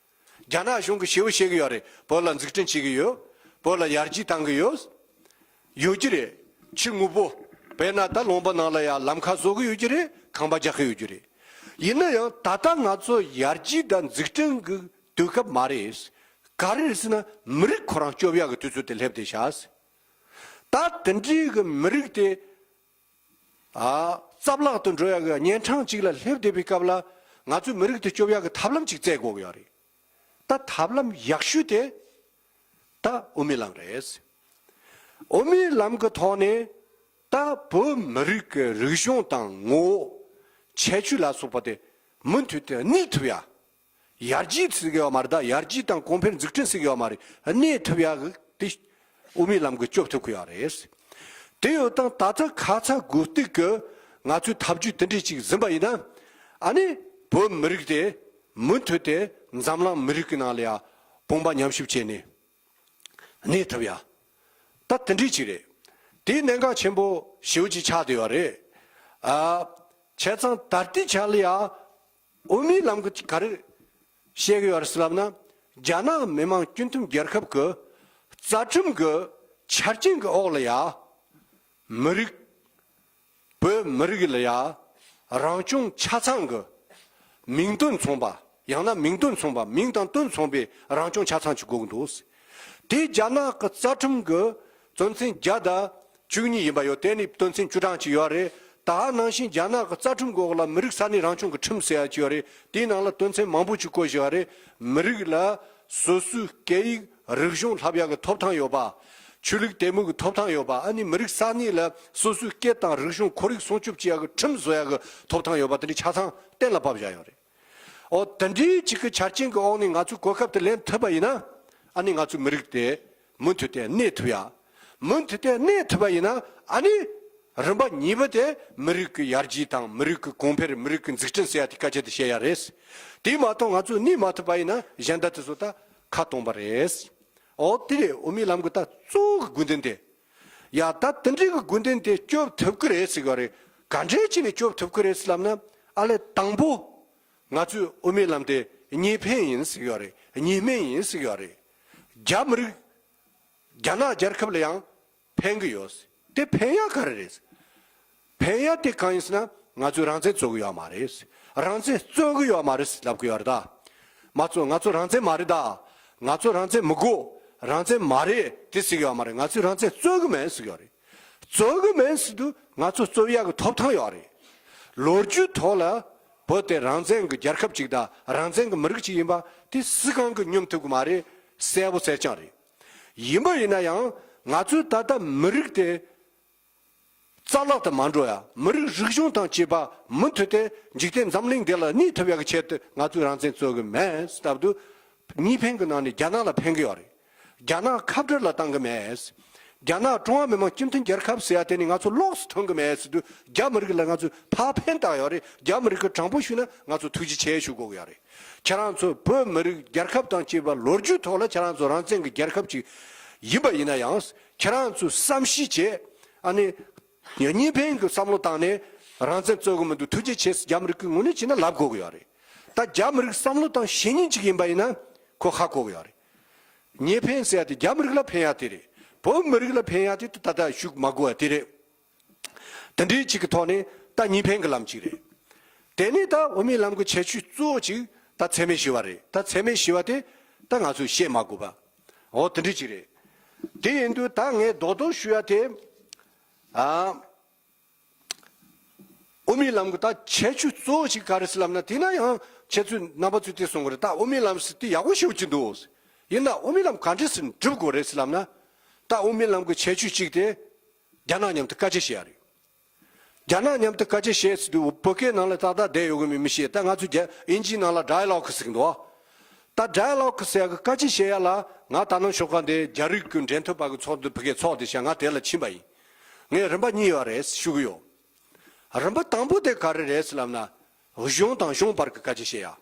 རྒྱ་ནག་གཞུང་གིས་ཞེ་པོ་བཤད་གི་ཡོད་རེད། བོད་ལ་འཛུགས་སྐྲུན་བྱེད་གི་ཡོད། བོད་ལ་ཡར་རྒྱས་བཏང་གི་ཡོད། ཡོད་ཀྱི་རེད། ཕྱི་དངོས་པོ། དཔེར་ན་ད་ལུང་པ་ནང་ལ་ཡང་ལམ་ཁ་བཟོ་གི་ཡོད་ཀྱི་རེད། ཁང་པ་རྒྱག་གི་ཡོད་ཀྱི་རེད། ཡིན་ན་ཡང་ད་ལྟ་ང་ཚོ་ཡར་རྒྱས་དང་འཛུགས་སྐྲུན་གྱི་དུས་སྐབས་མ་རེད། ག་རེ་རེད་ཟེར་ན་མི་རིགས་ཁོ་རང་སྐྱོབ་ཡག་གི་དུས་ཚོད་དེ་སླེབས་བསྡད་ཤག། ད་དེ་འདྲའི་གི་མི་རིགས་དེ། ཨ། རྩ་བརླག་ཏུ་འགྲོ་ཡག་གི་གཉན་འཕྲང་ཅིག་ལ་སླེབས་བསྡད་པའི་སྐབས་ལ་ང་ཚོས་མི་རིགས་དེ་སྐྱོབ་ཡག་གི་ཐབས་ལམ་ཅིག་བཙལ་དགོས་ཀྱི་ཡོད་རེད། ད་ཐབས་ལམ་ཡག་ཤོས་དེ་ད་དབུ་མའི་ལམ་རེད། དབུ་མའི་ལམ་གྱི་ཐོག་ནས་ད་བོད་མི་རིགས་ཀྱི་རིག་གཞུང་དང་ངོ་བོ། ཁྱད་ཆོས་ལ་སོགས་པ་དེ་མུ་མཐུད་དུ་གནས་ཐུབ་ཡ། ཡར་རྒྱས་ཟེར་གི་ཡོད་མ་རེད། ད་ཡར་རྒྱས་དང་གོང་འཕེལ་འཛུགས་སྐྲུན་ཟེར་གི་ཡོད་མ་རེད། གནས་ཐུབ་ཡག་གི་དེ་དབུ་མའི་ལམ་གྱིས་སྐྱོབ་ཐུབ་ཀྱི་ཡོད་རེད། དེ་ཡོད་དང་ད་ལྟ་ཁ་ཚ་དགོས་གཏུགས་ཀྱི་ང་ཚོས་ཐབས་ཇུས་དེ་འདྲས་ཅིག་འཛིན་པ་ཡིན་ན། ཨ་ནི་བོད་མི་རིགས་དེ་མུ་མཐུད་དེ་འཛམ་གླིང་མི་རིགས་ཀྱི་ནང་ལ་ཡ་དཔུང་པ་མཉམ་གཤིབ་བྱས་ནས་གནས་ཐུབ་ཡ། ད་དེ་འདྲས་ཅིག་རེད། དེའི་གནད་འགག་ཆེན་པོ་ཞེ་པོ་ཅིག་ཆགས་བསྡད་ཡོད་རེད། ཨ། བྱས་ཙང་ད་ལྟའི་ཆ་ལ་ཡ། དབུ་མའི་ལམ་གྱི་ག་རེ་བཤད་ཀྱི་ཡོད་རེད་ཟེར་ལབ་ན། རྒྱ་ནག་མི་དམངས་སྤྱི་མཐུན་རྒྱལ་ཁབ་ཀྱི་རྩ་ཁྲིམས་ཀྱི་ཆ་རྐྱེན་གྱི་འོག་ལ་ཡ། མི་རིགས། བོད་མི་རིགས་ལ་ཡ། རང་སྐྱོང་ཆ་ཚང་གི་མིང་དོན་མཚུངས་པ། ཡང་ན་མིང་དོན་མཚུངས་པ། མིང་དང་དོན་མཚུངས་པའི་རང་སྐྱོང་ཆ་ཚང་ཅིག་དགོས་ཀྱི་འདུག། དེ་རྒྱ་ནག་གི་རྩ་ཁྲིམས་ཀྱི་དོན་ཚན་བརྒྱ་དང་བཅུ་གཉིས་ཡིན་པ་ཡོད། དེ་ནི་དོན་ཚན་བཅུ་གྲངས་ཅིག་ཡོད་རེད། ད་ནང་བཞིན་རྒྱ་ནག་གི་རྩ་ཁྲིམས་འོག་ལ་མི་རིགས་ས་གནས་རང་སྐྱོང་གི་ཁྲིམས་ཟེར་ཡ་ཅིག་ཡོད་རེད། དེའི་ནང་ལ་དོན་ཚན་མང་པོ་ཅིག་བཀོད་བཞག་ཡོད་རེད། མི་རིགས་ལ་སོ་སོའི་སྐད་ཡིག་རིག་གཞུང་བསླབ་ཡ་གི་ཐོབ་ཐང་ཡོད་པ། ཆོས་ལུགས་དད་མོས་ཀྱི་ཐོབ་ཐང་ཡོད་པ། ཨ་ནི་མི་རིགས་ས་གནས་ལ་སོ་སོའི་སྐད་དང་རིག་གཞུང་ཁོར་ཡུག་སྲུང་སྐྱོབ་བྱེད་ཡ་གི་ཁྲིམས་བཟོ་ཡ་གི་ཐོབ་ཐང་ཡོད་པ། དེ་འདྲའི་ཆ་ཚང་གཏན་ལ་ཕབ་བཞག་ཡོད་རེད། འོ་དེ་འདྲའི་ཅིག་གི་ཆ་རྐྱེན་གྱི་འོག་ནས་ང་ཚོས་གོ་སྐབས་དེ་ལེན་ཐུབ་པ་ཡིན་ན། ཨ་ནི་ང་ཚོའི་མི་རིགས་དེ་མུ་མཐུད་དེ་གནས་ཐུབ་ཡ། མུ་མཐུད་དེ་གནས་ཐུབ་པ་ཡིན་ན། ཨ་ནི་རིམ་པ་གཉིས་པ་དེ་མི་རིགས་ཀྱི་ཡར་རྒྱས་དང་། མི་རིགས་ཀྱི་གོང་འཕེལ། མི་རིགས་ཀྱི་འཛུགས་སྐྲུན་ཟེར་ཡ་དེ་སྐད་ཆ་དེ་བཤད་ཡ་རེད། དེ་མ་གཏོགས་ང་ཚོས་གནས་མ་ཐུབ་པ་ཡིན་ན་གཞན་དག་དེ་ཚོ་ད་ཁ་སྟོང་པ་རེད། འོ་དེ་རེད། དབུ་མའི་ལམ་གྱི་ད་གཙོ་བོ་གི་དགོས་འདུན་དེ། ཡ་ད་དེ་འདྲའི་གི་དགོས་འདུན་དེ་སྐྱོབ་ཐུབ་ཀྱི་རེད་ཟེར་གི་རེད། ག་འདྲས་བྱས་ནས་སྐྱོབ་ཐུབ་ཀྱི་རེད་ཟེར་ལབ་ན། ཨ་ལས་དང་པོ། ང་ཚོའི་དབུ་མའི་ལམ་དེ་གཉིས་ཕན་ཡིན་ཟེར་གི་ཡོད་རེད། གཉིས་སྨན་ཡིན་ཟེར་གི་ཡོད་རེད། རྒྱ་མི་རིགས། རྒྱ་ནག་རྒྱལ་ཁབ་ལ་ཡང་ཕན་གི་ཡོད། དེ་ཕན་ཡ་ག་རེ་རེད། ཕན་ཡ་དེ་གང་ཡིན་ཟེར་ན། ང་ཚོས་རང་བཙན་རྩོད་གི་ཡོད་མ་རེད། རང་བཙན་རྩོད་གི་ཡོད་མ་རེད་ལབ་གི་ཡོད་རེད་ད། མ་རྩོད། ང་ཚོ་རང་བཙན་མ་རེད་ད། ང་ཚོ་རང་བཙན་མི་དགོས། རང་བཙན་མ་རེད་དེ་ཟེར་གི་ཡོད་མ་རེད། ང་ཚོས་རང་བཙན་རྩོད་གི་མེད་ཟེར་གི་ཡོད་རེད། རྩོད་གི་མེད་ཟེར་དུས་ང་ཚོ་རྩོད་ཡག་གི་ཐོབ་ཐང་ཡོད་རེད། ལོ་རྒྱུས་ཐོག་ལ་བོད་དེ་རང་བཙན་གྱི་རྒྱལ་ཁབ་ཅིག་དང་རང་བཙན་གྱི་མི་རིགས་ཅིག་ཡིན་པ་དེ་སུ་གང་གིས་སྙོམས་ཐུབ་གི་མ་རེད། གསལ་པོ་གསལ་རྐྱང་རེད། ཡིན་པ་ཡིན་ན་ཡང་ང་ཚོའི་ད་ལྟ་མི་རིགས་དེ་རྩ་བརླག་ཏུ་མ་འགྲོ་ཡ། མི་རིགས་རིག་གཞུང་དང་བཅས་པ་མུ་མཐུད་དེ་འཇིག་རྟེན་འཛམ་གླིང་འདི་ལ་གནས་ཐུབ་ཡ་གི་ཆེད་དུ་ང་ཚོས་རང་བཙན་རྩོད་གི་མེད་ཟེར་ལབ་དུས། གཉིས་ཕན་གྱི་ནང་ནས་རྒྱ་ནག་ལ་ཕན་གི་ཡོད་རེད། རྒྱ་ནག་ཁ་བྲལ་ལ་བཏང་གི་མེད། རྒྱ་ནག་ཀྲུང་ཧྭ་མི་དམངས་སྤྱི་མཐུན་རྒྱལ་ཁབ་ཟེར་ཡ་དེ་ནི་ང་ཚོ་ལོགས་སུ་ཐོན་གི་མེད་ཟེར་དུས། རྒྱ་མི་རིགས་ལ་ང་ཚོས་ཕར་ཕན་བཏགས་ཡོད་རེད། རྒྱ་མི་རིགས་ཀྱིས་དྲང་པོ་ཞུས་ན་ང་ཚོ་ཐུགས་རྗེ་ཆེ་ཞུ་དགོས་ཀྱི་ཡོད་རེད། ཁྱེད་རང་ཚོ་བོད་མི་རིགས་རྒྱལ་ཁབ་དང་བཅས་པ་ལོ་རྒྱུས་ཐོག་ལ་ཁྱེད་རང་ཚོ་རང་བཙན་གྱི་རྒྱལ་ཁབ་ཅིག་ཡིན་པ་ཡིན་ན་ཡང་། ཁྱེད་རང་ཚོས་བསམ་ཤེས་བྱས། ཨ་ནི་གཉིས་ཕན་གྱི་བསམ་བློ་བཏང་ནས་རང་བཙན་རྩོད་གི་མི་འདུག། ཐུགས་རྗེ་ཆེ་ཟེར་རྒྱ་མི་རིགས་ཀྱི་ངོས་ནས་བྱས་ན་ལབ་དགོས་ཀྱི་ཡོད་རེད། ད་རྒྱ་མི་རིགས་བསམ་བློ་དང་བཤེས་གཉེན་ཅིག་ཡིན་པ་ཡིན་ན་ཁོ་ཧ་གོ་གི་ཡོད་རེད། གཉིས་ཕན་ཟེར་ཡ་དེ་རྒྱ་མི་རིགས་ལ་ཕན་ཡ་དེ་རེད། བོད་མི་རིགས་ལ་ཕན་ཡ་དེ་ད་ལྟ་ཞུ་མ་དགོས་ཡ་དེ་རེད། དེ་འདྲའི་ཅིག་གི་ཐོག་ནས་ད་གཉིས་ཕན་གྱི་ལམ་ཅིག་རེད། དེ་ནས་ད་དབུ་མའི་ལམ་གྱི་ཁྱད་ཆོས་གཙོ་བོ་ཅིག་ད་འཚེ་མེད་ཞི་བ་རེད། ད་འཚེ་མེད་ཞི་བ་དེ་ད་ང་ཚོས་བཤད་མ་དགོས་པ། འོ་དེ་འདྲའི་ཅིག་རེད། དེ་ཡིན་དུས་ད་ངས་རྡོག་རྡོག་ཞུ་ཡ་དེ། ཨ། དབུ་མའི་ལམ་གྱི་ད་ཁྱད་ཆོས་གཙོ་བོ་ཞིག་ག་རེ་ཟེར་ལབ་ན། དེ་ན་ཡང་ཁྱེད་ཚོས་རྣམ་པ་ཚོས་དེ་གསུང་གི་རེད། ད་དབུ་མའི་ལམ་ཟེར་དེ་ཡག་པོ་ཞེ་པོ་ཅིག་འདུག། ཡིན་ན་དབུ་མའི་ལམ་ག་འདྲས་སེ་འགྲུབ་དགོས་རེད་ཟེར་ལབ་ན། ད་དབུ་མའི་ལམ་གྱི་ཁྱད་ཆོས་གཅིག་དེ་རྒྱ་ནག་མཉམ་དུ་སྐད་ཆ་བཤད་ཡ་རེད། རྒྱ་ནག་མཉམ་དུ་སྐད་ཆ་བཤད་ཟེར་དུས་བོད་སྐད་ནང་ལ་ཏག་ཏག་བསྡད་ཡོད་གི་མེད་མི་ཤེས། ད་ང་ཚོ་རྒྱ་དབྱིན་ཇིའི་ནང་ལ་ཌའི་ལོག་ཟེར་གི་འདུག། ད་ཌའི་ལོག་ཟེར་ཡ་གི་སྐད་ཆ་བཤད་ཡ་ལ། ང་ད་ནངས་ཞོགས་ཀ་འདི་རྒྱ་རིགས་ཀྱི་འབྲེལ་མཐུད་པ་གི་ཚོགས་འདུ་ཕ་གིར་ཚོགས་བསྡད་ཤག། ང་དེ་ལ་ཕྱིན་པ་ཡིན། ངས་རིམ་པ་གཉིས་ཡོད་རེད་ཞུ་གི་ཡོད། རིམ་པ་དང་པོ་དེ་ག་རེ་རེད་ཟེར་ལབ་ན། གཞུང་དང་གཞུང་བར་གྱི་སྐད་ཆ་བཤད་ཡ།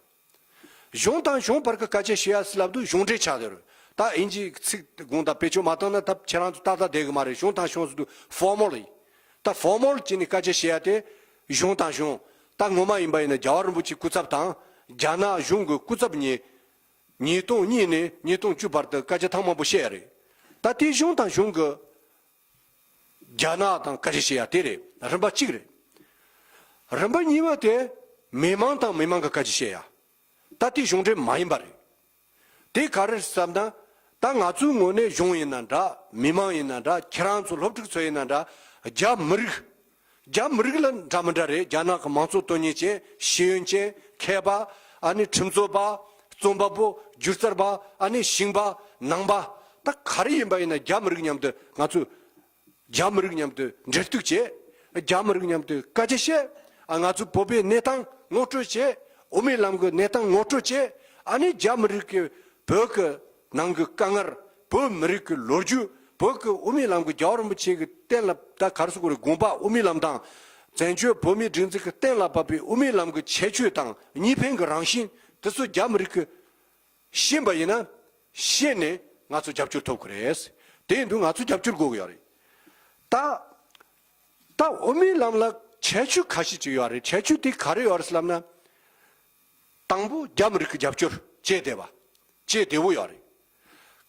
གཞུང་དང་གཞུང་བར་གྱི་སྐད་ཆ་བཤད་ཡ་ཟེར་ལབ་དུས་གཞུང་འབྲེལ་ཆགས་བསྡད་རེད། ད་དབྱིན་ཇིའི་ཚིག་དགོངས་དག་བེད་སྤྱོད་མ་བཏང་ན་ད་ཁྱེད་རང་ཚོ་ཏག་ཏག་བསྡད་གི་མ་རེད། གཞུང་དང་གཞུང་ཟེར་དུས་ཕོར་མལ་ཡིན། ད་ཕོར་མལ་བྱས་ནས་སྐད་ཆ་བཤད་ཡ་དེ་གཞུང་དང་གཞུང་། ད་ངོ་མ་ཡིན་པ་ཡིན་ན་རྒྱལ་བ་རིན་པོ་ཆེའི་སྐུ་ཚབ་དང་རྒྱ་ནག་གཞུང་གི་སྐུ་ཚབ་གཉིས། ཉིས་སྟོང་གཉིས་ནས་ཉིས་སྟོང་བཅུ་བར་དུ་སྐད་ཆ་ཐེངས་མང་པོ་བཤད་ཡ་རེད། ད་དེ་གཞུང་དང་གཞུང་གི་རྒྱ་ནག་དང་སྐད་ཆ་བཤད་ཡ་དེ་རེད། རིམ་པ་གཅིག་རེད། རིམ་པ་གཉིས་པ་དེ་མི་མང་དང་མི་མང་གི་སྐད་ཆ་བཤད་ཡ། ད་དེ་གཞུང་འབྲེལ་མ་ཡིན་པ་རེད། དེ་ག་རེ་བསམ་ན། ད་ང་ཚོའི་ངོས་ནས་གཞུང་ཡིན་ན་འདྲ། མི་མང་ཡིན་ན་འདྲ། ཁྱེད་རང་ཚོ་སློབ་ཕྲུག་ཚོ་ཡིན་ན་འདྲ། རྒྱ་མི་རིགས། རྒྱ་མི་རིགས་ལ་འདྲ་མི་འདྲ་རེད། རྒྱ་ནག་གི་མང་གཙོ་དོན་གཉེར་ཅན། ཤེས་ཡོན་ཅན། མཁས་པ། ཨ་ནི་ཁྲིམས་རྩོད་པ། རྩོམ་པ་པོ། སྒྱུ་རྩལ་པ། ཨ་ནི་ཞིང་པ། ནང་པ། ད་ག་རེ་ཡིན་པ་ཡིན་ན་རྒྱ་མི་རིགས་མཉམ་དུ་ང་ཚོས། རྒྱ་མི་རིགས་མཉམ་དུ་འབྲེལ་གཏུག་བྱས། རྒྱ་མི་རིགས་མཉམ་དུ་སྐད་ཆ་བཤད། ཨ། ང་ཚོའི་བོད་པའི་གནས་སྟངས་ངོ་སྤྲོད་བྱས། དབུ་མའི་ལམ་གྱི་གནས་སྟངས་ངོ་སྤྲོད་བྱས། ཨ་ནི་རྒྱ་མི་རིགས་ཀྱི་བོད་ཀྱི་ནང་གི་དཀའ་ངལ། བོད་མི་རིགས་ཀྱི་ལོ་རྒྱུས། བོད་ཀྱི་དབུ་མའི་ལམ་གྱི་རྒྱལ་བ་རིན་པོ་ཆེ་གི་གཏན་ལ། ད་ག་རེ་ཟེར་དགོས་རེད། དགོངས་པ་དབུ་མའི་ལམ་དང་། བཙན་བྱོལ་བོད་མིའི་སྒྲིག་འཛུགས་ཀྱི་གཏན་ལ་ཕབ་པའི་དབུ་མའི་ལམ་གྱི་ཁྱད་ཆོས་དང་གཉིས་ཕན་གྱི་རང་བཞིན་དེ་ཚོ་རྒྱ་མི་རིགས་ཀྱི་ཤེས་པ་ཡིན་ན། ཤེས་ནས་ང་ཚོ་རྒྱབ་སྐྱོར་ཐོབ་ཀྱི་རེད། དེ་ཡིན་དུས་ང་ཚོ་རྒྱབ་སྐྱོར་དགོས་ཀྱི་ཡོད་རེད། ད། ད་དབུ་མའི་ལམ་ལ་ ཁྱད་ཆོས་ཁ་ཤས་ཅིག་ཡོད་རེད། ཁྱད་ཆོས་དེ་ག་རེ་ཡོད་རེད་ལབ་ན། དང་པོ་རྒྱ་མི་རིགས་ཀྱི་རྒྱབ་སྐྱོར་བྱས་བསྡད་པ། བྱས་བསྡད་པོ་ཡོད་རེད།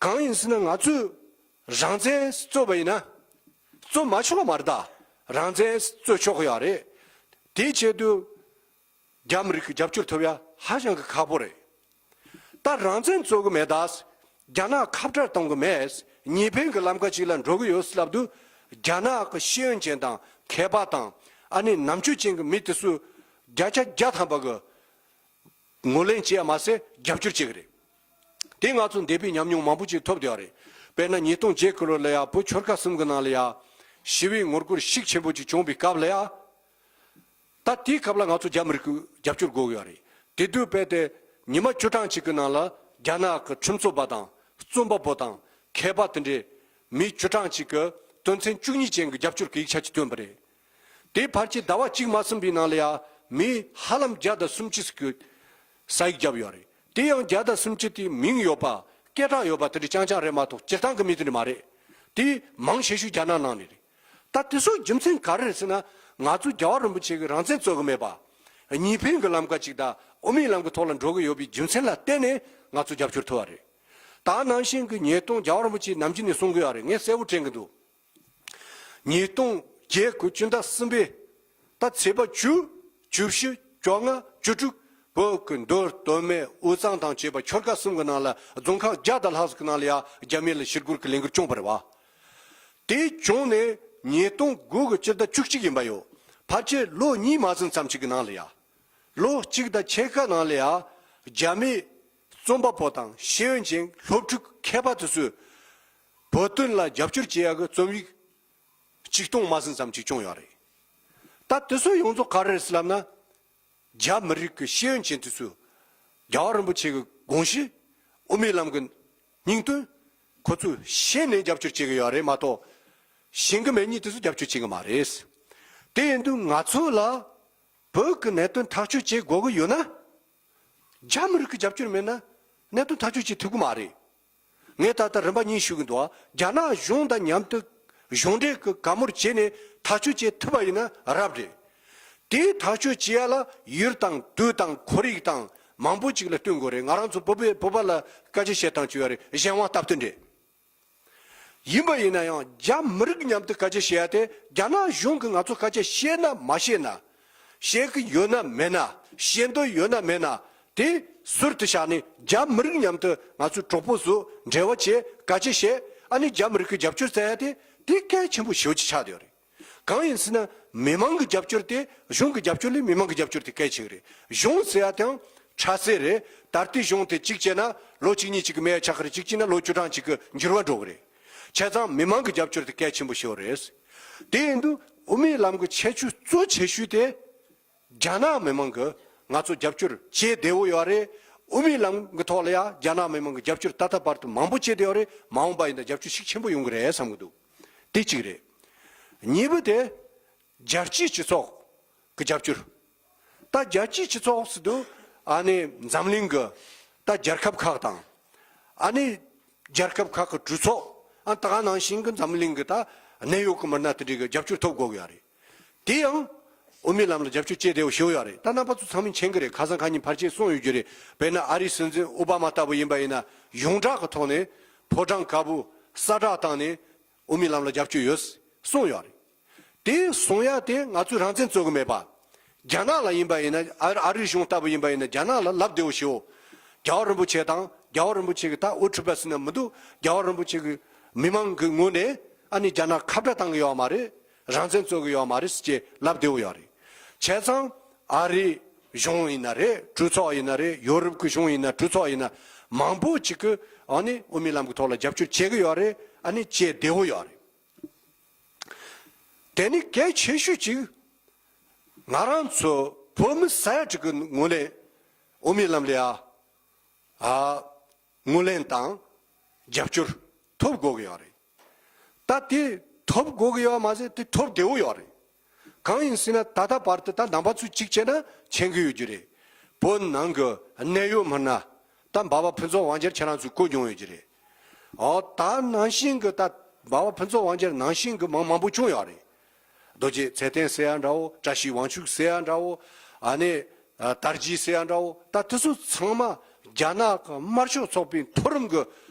གང་ཡིན་ཟེར་ན་ང་ཚོས་རང་བཙན་རྩོད་པ་ཡིན་ན། རྩོད་མ་ཆོག་པ་མ་རེད་ད། རང་བཙན་རྩོད་ཆོག་གི་ཡོད་རེད། དེའི་ཆེད་དུ་རྒྱ་མི་རིགས་ཀྱི་རྒྱབ་སྐྱོར་ཐོབ་ཡ་ཧ་ཅང་གི་ཁག་པོ་རེད། ད་རང་བཙན་རྩོད་གི་མེད་ད། རྒྱ་ནག་ཁ་བྲལ་གཏོང་གི་མེད། གཉིས་ཕན་གྱི་ལམ་ཁ་ཅིག་ལ་འགྲོ་གི་ཡོད་ལབ་དུས། རྒྱ་ནག་གི་ཤེས་ཡོན་ཅན་དང་མཁས་པ་དང་ཨ་ནི་རྣམ་དཔྱོད་ཅན་གྱི་མི་དེ་ཚོས་བརྒྱ་ཆ་བརྒྱ་ཐམ་པ་གི་ངོས་ལེན་བྱས་མ་ཟད་རྒྱབ་སྐྱོར་བྱེད་ཀྱི་རེད། དེ་ང་ཚོ་འདས་པའི་ཉམས་མྱོང་མང་པོ་ཅིག་ཐོབ་བསྡད་པ་རེད། དཔེར་ན་ཉིས་སྟོང་བརྒྱད་གི་ལོ་ལ་ཡ་བོད་ཆོལ་ཁ་གསུམ་གི་ནང་ལ་ཡ་ཞི་བའི་ངོ་རྒོལ་ཤུགས་ཆེན་པོ་ཅིག་བྱུང་བའི་སྐབས་ལ་ཡ། ད་དེའི་སྐབས་ལ་ང་ཚོ་རྒྱ་མི་རིགས་ཀྱི་རྒྱབ་སྐྱོར་དགོས་ཀྱི་ཡོད་རེད། དེ་དུས་རྦད་དེ་ཉི་མ་བཅུ་གྲངས་ཅིག་གི་ནང་ལ་རྒྱ་ནག་གི་ཁྲིམས་རྩོད་པ་དང་རྩོམ་པ་པོ་དང་མཁས་པ་དེ་འདྲའི་མི་བཅུ་གྲངས་ཅིག་གི་དོན་ཚན་བཅུ་གཉིས་ཅན་གྱི་རྒྱབ་སྐྱོར་གྱི་ཡིག་ཆ་ཅིག་བཏོན་པ་རེད། དེའི་བར་གྱི་ཟླ་བ་གཅིག་མ་ཟིན་པའི་ནང་ལ་ཡ་མི་ཧ་ལམ་བརྒྱ་དང་སུམ་ཅུ་ཟིག་གིས་ས་ཡིག་བརྒྱབ་ཡོད་རེད། དེ་ཡང་བརྒྱ་དང་སུམ་ཅུ་དེ་མིང་ཡོད་པ་སྐད་གྲགས་ཡོད་པ་དེ་འདྲ་རྐྱང་རྐྱང་རེད་མ་གཏོགས་སྤྱིར་བཏང་གི་མི་དེ་འདྲ་མ་རེད། དེ་མང་ཆེ་ཤོས་རྒྱ་ནག་ནང་ནས་རེད། ད་དེ་ཚོའི་རྒྱུ་མཚན་ག་རེ་རེད་ཟེར་ན། ང་ཚོ་རྒྱལ་བ་རིན་པོ་ཆེ་གི་རང་བཙན་རྩོད་གི་མེད་པ། གཉིས་ཕན་གི་ལམ་ཁ་ཅིག་དང་དབུ་མའི་ལམ་གི་ཐོག་ལ་འགྲོ་གི་ཡོད་པའི་རྒྱུ་མཚན་ལ་བརྟེན་ནས་ང་ཚོ་རྒྱབ་སྐྱོར་ཐོབ་པ་རེད། ད་ནང་བཞིན་གི་ཉིས་སྟོང་རྒྱལ་བ་རིན་པོ་ཆེ་ནམ་རྒྱུན་ནས་གསུང་གི་ཡོད་རེད། ངས་གསལ་པོ་དྲན་གི་འདུག་ཉིས་སྟོང་བརྒྱད་དགུ་བཅུ་ཟླ་གསུམ་པའི་ད་ཚེས་པ་བཅུ། བཅུ་བཞི། བཅོ་ལྔ། བཅུ་དྲུག་བོད་ཀྱི་མདོ་སྟོད་སྨད་དབུས་གཙང་དང་བཅས་པ་ཆོལ་ཁ་གསུམ་གྱི་ནང་ལ་རྫོང་ཁག་བརྒྱ་དང་ལྷག་ཙམ་གྱི་ནང་ལ་ཡ་རྒྱ་མི་ལ་ཞི་རྒོལ་གྱི་ལས་འགུལ་བྱུང་བ་རེད་བ། དེ་བྱུང་ནས་ཉིས་སྟོང་དགུ་གི་སྤྱི་ཟླ་བཅུ་གཅིག་ཡིན་པ་ཡོད། ཕལ་ཆེར་ལོ་གཉིས་མ་ཟིན་ཙམ་ཞིག་གི་ནང་ལ་ཡ། ལོ་གཅིག་དང་ཕྱེད་ཀ་ནང་ལ་ཡ། རྒྱ་མིའི་རྩོམ་པ་པོ་དང་ཤེས་ཡོན་ཅན་སློབ་ཕྲུག་མཁས་པ་དེ་ཚོས་བོད་དོན་ལ་རྒྱབ་སྐྱོར་བྱེད་ཡག་གི་རྩོམ་ཡིག་ཆིག་སྟོང་མ་ཟིན་ཙམ་ཞིག་བྱུང་ཡོད་རེད། ད་དེ་ཚོ་ཡོངས་རྫོགས་ག་རེ་རེད་ཟེར་ལབ་ན། རྒྱ་མི་རིགས་ཀྱི་ཤེས་ཡོན་ཅན་དེ་ཚོས་རྒྱལ་བ་རིན་པོ་ཆེ་གི་དགོངས་གཞི། དབུ་མའི་ལམ་གྱི་སྙིང་དོན། ཁོ་ཚོས་ཤེས་ནས་རྒྱབ་སྐྱོར་བྱེད་ཀྱི་ཡོད་རེད་མ་གཏོགས། ཤེས་ཀྱི་མེད་མཁན་དེ་ཚོས་རྒྱབ་སྐྱོར་བྱེད་ཀྱི་མ་རེད། དེ་ཡིན་དུས་ང་ཚོ་ལ་བོད་ཀྱི་གནད་དོན་ཐག་གཅོད་བྱེད་དགོས་ཀྱི་ཡོད་ན། རྒྱ་མི་རིགས་ཀྱི་རྒྱབ་སྐྱོར་མེད་ན་གནད་དོན་ཐག་གཅོད་བྱེད་ཐུབ་ཀྱི་མ་རེད། ངས་ད་ལྟ་རིམ་པ་གཉིས་ཞུ་གི་འདུག་རྒྱ་ནག་གཞུང་དང་མཉམ་དུ་གཞུང་འབྲེལ་གྱི་བཀའ་མོལ་བྱས་ནས་ཐག་གཅོད་བྱེད་ཐུབ་པ་ཡིན་ན་རབ་རེད། དེའི་ཐག་གཅོད་བྱེད་ཡ་ལ་ཡུལ་དང་དུས་དང་ཁོར་ཡུག་དང་མང་པོ་ཅིག་ལ་བསྟུན་དགོས་རེད། ང་རང་ཚོ་བོད་པའི་བོད་པ་ལ་སྐད་ཆ་བཤད་སྟངས་བྱས་ཡོད་རེད། གཞན་དབང་སྟབས་བསྟུན་རེད། ཡིན་པ་ཡིན་ན་ཡང་རྒྱ་མི་རིགས་མཉམ་དུ་སྐད་ཆ་བཤད་ཡ་དེ་རྒྱ་ནག་གཞུང་གིས་ང་ཚོ་སྐད་ཆ་བཤད་ན་མ་བཤད་ན། བཤད་ཀྱི་ཡོད་ན་མེད་ན། བཤད་འདོད་ཡོད་ན་མེད་ན། དེ་ཟུར་དུ་བཞག་ནས་རྒྱ་མི་རིགས་མཉམ་དུ་ང་ཚོའི་གྲོགས་པོ་ཚོ་འབྲེལ་བ་བྱས་སྐད་ཆ་བཤད། ཨ་ནི་རྒྱ་མི་རིགས་ཀྱི་རྒྱབ་སྐྱོར་བཙལ་ཡ་དེ་དེ་གལ་ཆེན་པོ་ཞེ་པོ་ཅིག་ཆགས་བསྡད་ཡོད་རེད། གང་ཡིན་ཟེར་ན་མི་མང་གི་རྒྱབ་སྐྱོར་དེ་གཞུང་གི་རྒྱབ་སྐྱོར་ལས་མི་མང་གི་རྒྱབ་སྐྱོར་དེ་གལ་ཆེ་གི་རེད། གཞུང་ཟེར་ཡ་དེའང་ཆ་ཚང་རེད། ད་ལྟའི་གཞུང་དེ་གཅིག་བྱས་ན་ལོ་གཅིག་གཉིས་གཅིག་གི་མེད་ཆགས་ཀྱི་རེད། གཅིག་བྱས་ན་ལོ་བཅུ་གྲངས་གཅིག་གི་འགྱུར་བ་འགྲོ་གི་རེད། བྱས་ཙང་མི་མང་གི་རྒྱབ་སྐྱོར་དེ་གལ་ཆེན་པོ་ཞིག་རེད། དེ་ཡིན་དུས་དབུ་མའི་ལམ་གྱི་ཁྱད་ཆོས་གཙོ་ཆེ་ཤོས་དེ་རྒྱ་ནག་མི་མང་གིས་ང་ཚོ་རྒྱབ་སྐྱོར་བྱེད་བདེ་བོ་ཡོད་རེད། དབུ་མའི་ལམ་གྱི་ཐོག་ལ་ཡང་རྒྱ་ནག་མི་མང་གི་རྒྱབ་སྐྱོར་ད་ལྟ་བར་དུ་མང་པོ་བྱེད་བདེ་བོ་རེད། མ་འོངས་པ་ཡིན་ན་རྒྱབ་སྐྱོར་ཤུགས་ཆེན་པོ་ཡོང་གི་རེད་བསམ་གྱི་འདུག་དེ་གཅིག་རེད། གཉིས་པ་དེ། རྒྱལ་སྤྱིའི་སྤྱི་ཚོགས་ཀྱི་རྒྱབ་སྐྱོར། ད་རྒྱལ་སྤྱིའི་སྤྱི་ཚོགས་ཟེར་དུས་ཨ་ནི་འཛམ་གླིང་གི་ད་རྒྱལ་ཁབ་ཁག་དང་། ཨ་ནི་རྒྱལ་ཁབ་ཁག་གི་གྲོས་ཚོགས། ཨ་ད་ག་ནང་བཞིན་གྱི་འཛམ་གླིང་གི་ད་གནད་ཡོད་ཀྱི་མི་སྣ་དེ་འདྲའི་གི་རྒྱབ་སྐྱོར་ཐོབ་དགོས་ཀྱི་ཡོད་རེད། དེ་ཡང་དབུ་མའི་ལམ་ལ་རྒྱབ་སྐྱོར་བྱེད་བདེ་བོ་ཞེ་པོ་ཡོད་རེད། ད་རྣམ་པ་ཚོ་ཚང་མས་མཁྱེན་གྱི་རེད། ཁ་སང་ཁ་ཉིན་ཕལ་ཆེར་གསུངས་ཡོད་ཀྱི་རེད། དཔེར་ན་ཨ་རིའི་སྲིད་འཛིན་ཨོ་བྷ་མ་ལྟ་བུ་ཡིན་པ་ཡིན་ན་ཡོངས་གྲགས་ཀྱི་ཐོག་ནས་ཕོ་བྲང་དཀར་པོ་གསལ་བསྒྲགས་བཏང་ནས་དབུ་མའི་ལམ་ལ་རྒྱབ་སྐྱོར་ཡོད་གསུངས་ཡོད་རེད། དེ་གསུང་ཡ་དེ་ང་ཚོས་རང་བཙན་རྩོད་གི་མེད་པ། རྒྱ་ནག་ལ་ཡིན་པ་ཡིན་ན། ཨ་ཨ་རིའི་གཞུང་ལྟ་བུ་ཡིན་པ་ཡིན་ན་རྒྱ་ནག་ལ་ལབ་བདེ་བོ་ཞེ་པོ། རྒྱལ་བ་རིན་པོ་ཆེ་དང་རྒྱལ་བ་རིན་པོ་ཆེ་གི་ད་དབུ་ཁྲིད་པ་ཟེར་ན་མི་འདུག་རྒྱལ་བ་རིན་པོ་ཆེ་གི་མི་མང་གི་ངོས་ནས་ཨ་ནི་རྒྱ་ནག་ཁ་བྲལ་བཏང་གི་ཡོད་མ་རེད། རང་བཙན་རྩོད་གི་ཡོད་མ་རེད་ཟེར་གྱི་ལབ་བདེ་བོ་ཡོད་རེད། བྱས་ཙང་ཨ་རིའི་གཞུང་ཡིན་ན་རེད། གྲོས་ཚོགས་ཡིན་ན་རེད། ཡོ་རོབ་ཀྱི་གཞུང་ཡིན་ན། གྲོས་ཚོགས་ཡིན་ན། མང་པོ་ཅིག་གི་ཨ་ནི་དབུ་མའི་ལམ་གི་ཐོག་ལ་རྒྱབ་སྐྱོར་བྱེད་གི་ཡོད་རེད། ཨ་ནི་བྱེད་བདེ་བོ་ཡོད་རེད། དེ་ནི་གལ་ཆེ་ཤོས་ཅིག་ང་རང་ཚོ་བོད་མི་ས་ཡ་དྲུག་གི་ངོས་ནས་དབུ་མའི་ལམ་ལ་ཡ་ཨ་ངོས་ལེན་དང་རྒྱབ་སྐྱོར་ཐོབ་དགོས་ཀྱི་ཡོད་རེད། ད་དེ་ཐོབ་དགོས་ཀྱི་ཡོད་མ་ཟད་དེ་ཐོབ་བདེ་བོ་ཡོད་རེད། གང་ཡིན་ཟེར་ན་ད་ལྟ་བར་དུ་ད་རྣམ་པ་ཚོས་གཅིག་བྱས་ན་མཁྱེན་གྱི་ཡོད་ཀྱི་རེད། བོད་ནང་གི་གནད་ཡོད་མི་སྣ་ད་འབའ་བ་ཕུན་ཚོགས་དབང་རྒྱལ་ཁྱེད་རང་ཚོས་གོ་མྱོང་ཡོད་ཀྱི་རེད། ཨོ་ད་ནང་བཞིན་གྱི་ད་འབའ་བ་ཕུན་ཚོགས་དབང་རྒྱལ་ནང་བཞིན་གྱི་མང་མང་པོ་བྱུང་ཡོད་རེད། རྡོ་རྗེ་ཚེ་བརྟན་ཟེར་ཡ་འདྲ་བོ། བཀྲ་ཤིས་དབང་ཕྱུག་ཟེར་ཡ་འདྲ་བོ། ཨ་ནི་ཨ་དར་རྒྱས་ཟེར་ཡ་འདྲ་བོ། ད་དེ་ཚོ་ཚང་མ་རྒྱ་ནག་གི་དམར་ཤོག་ཚོགས་པའི་མཐོ་རིམ་གྱི་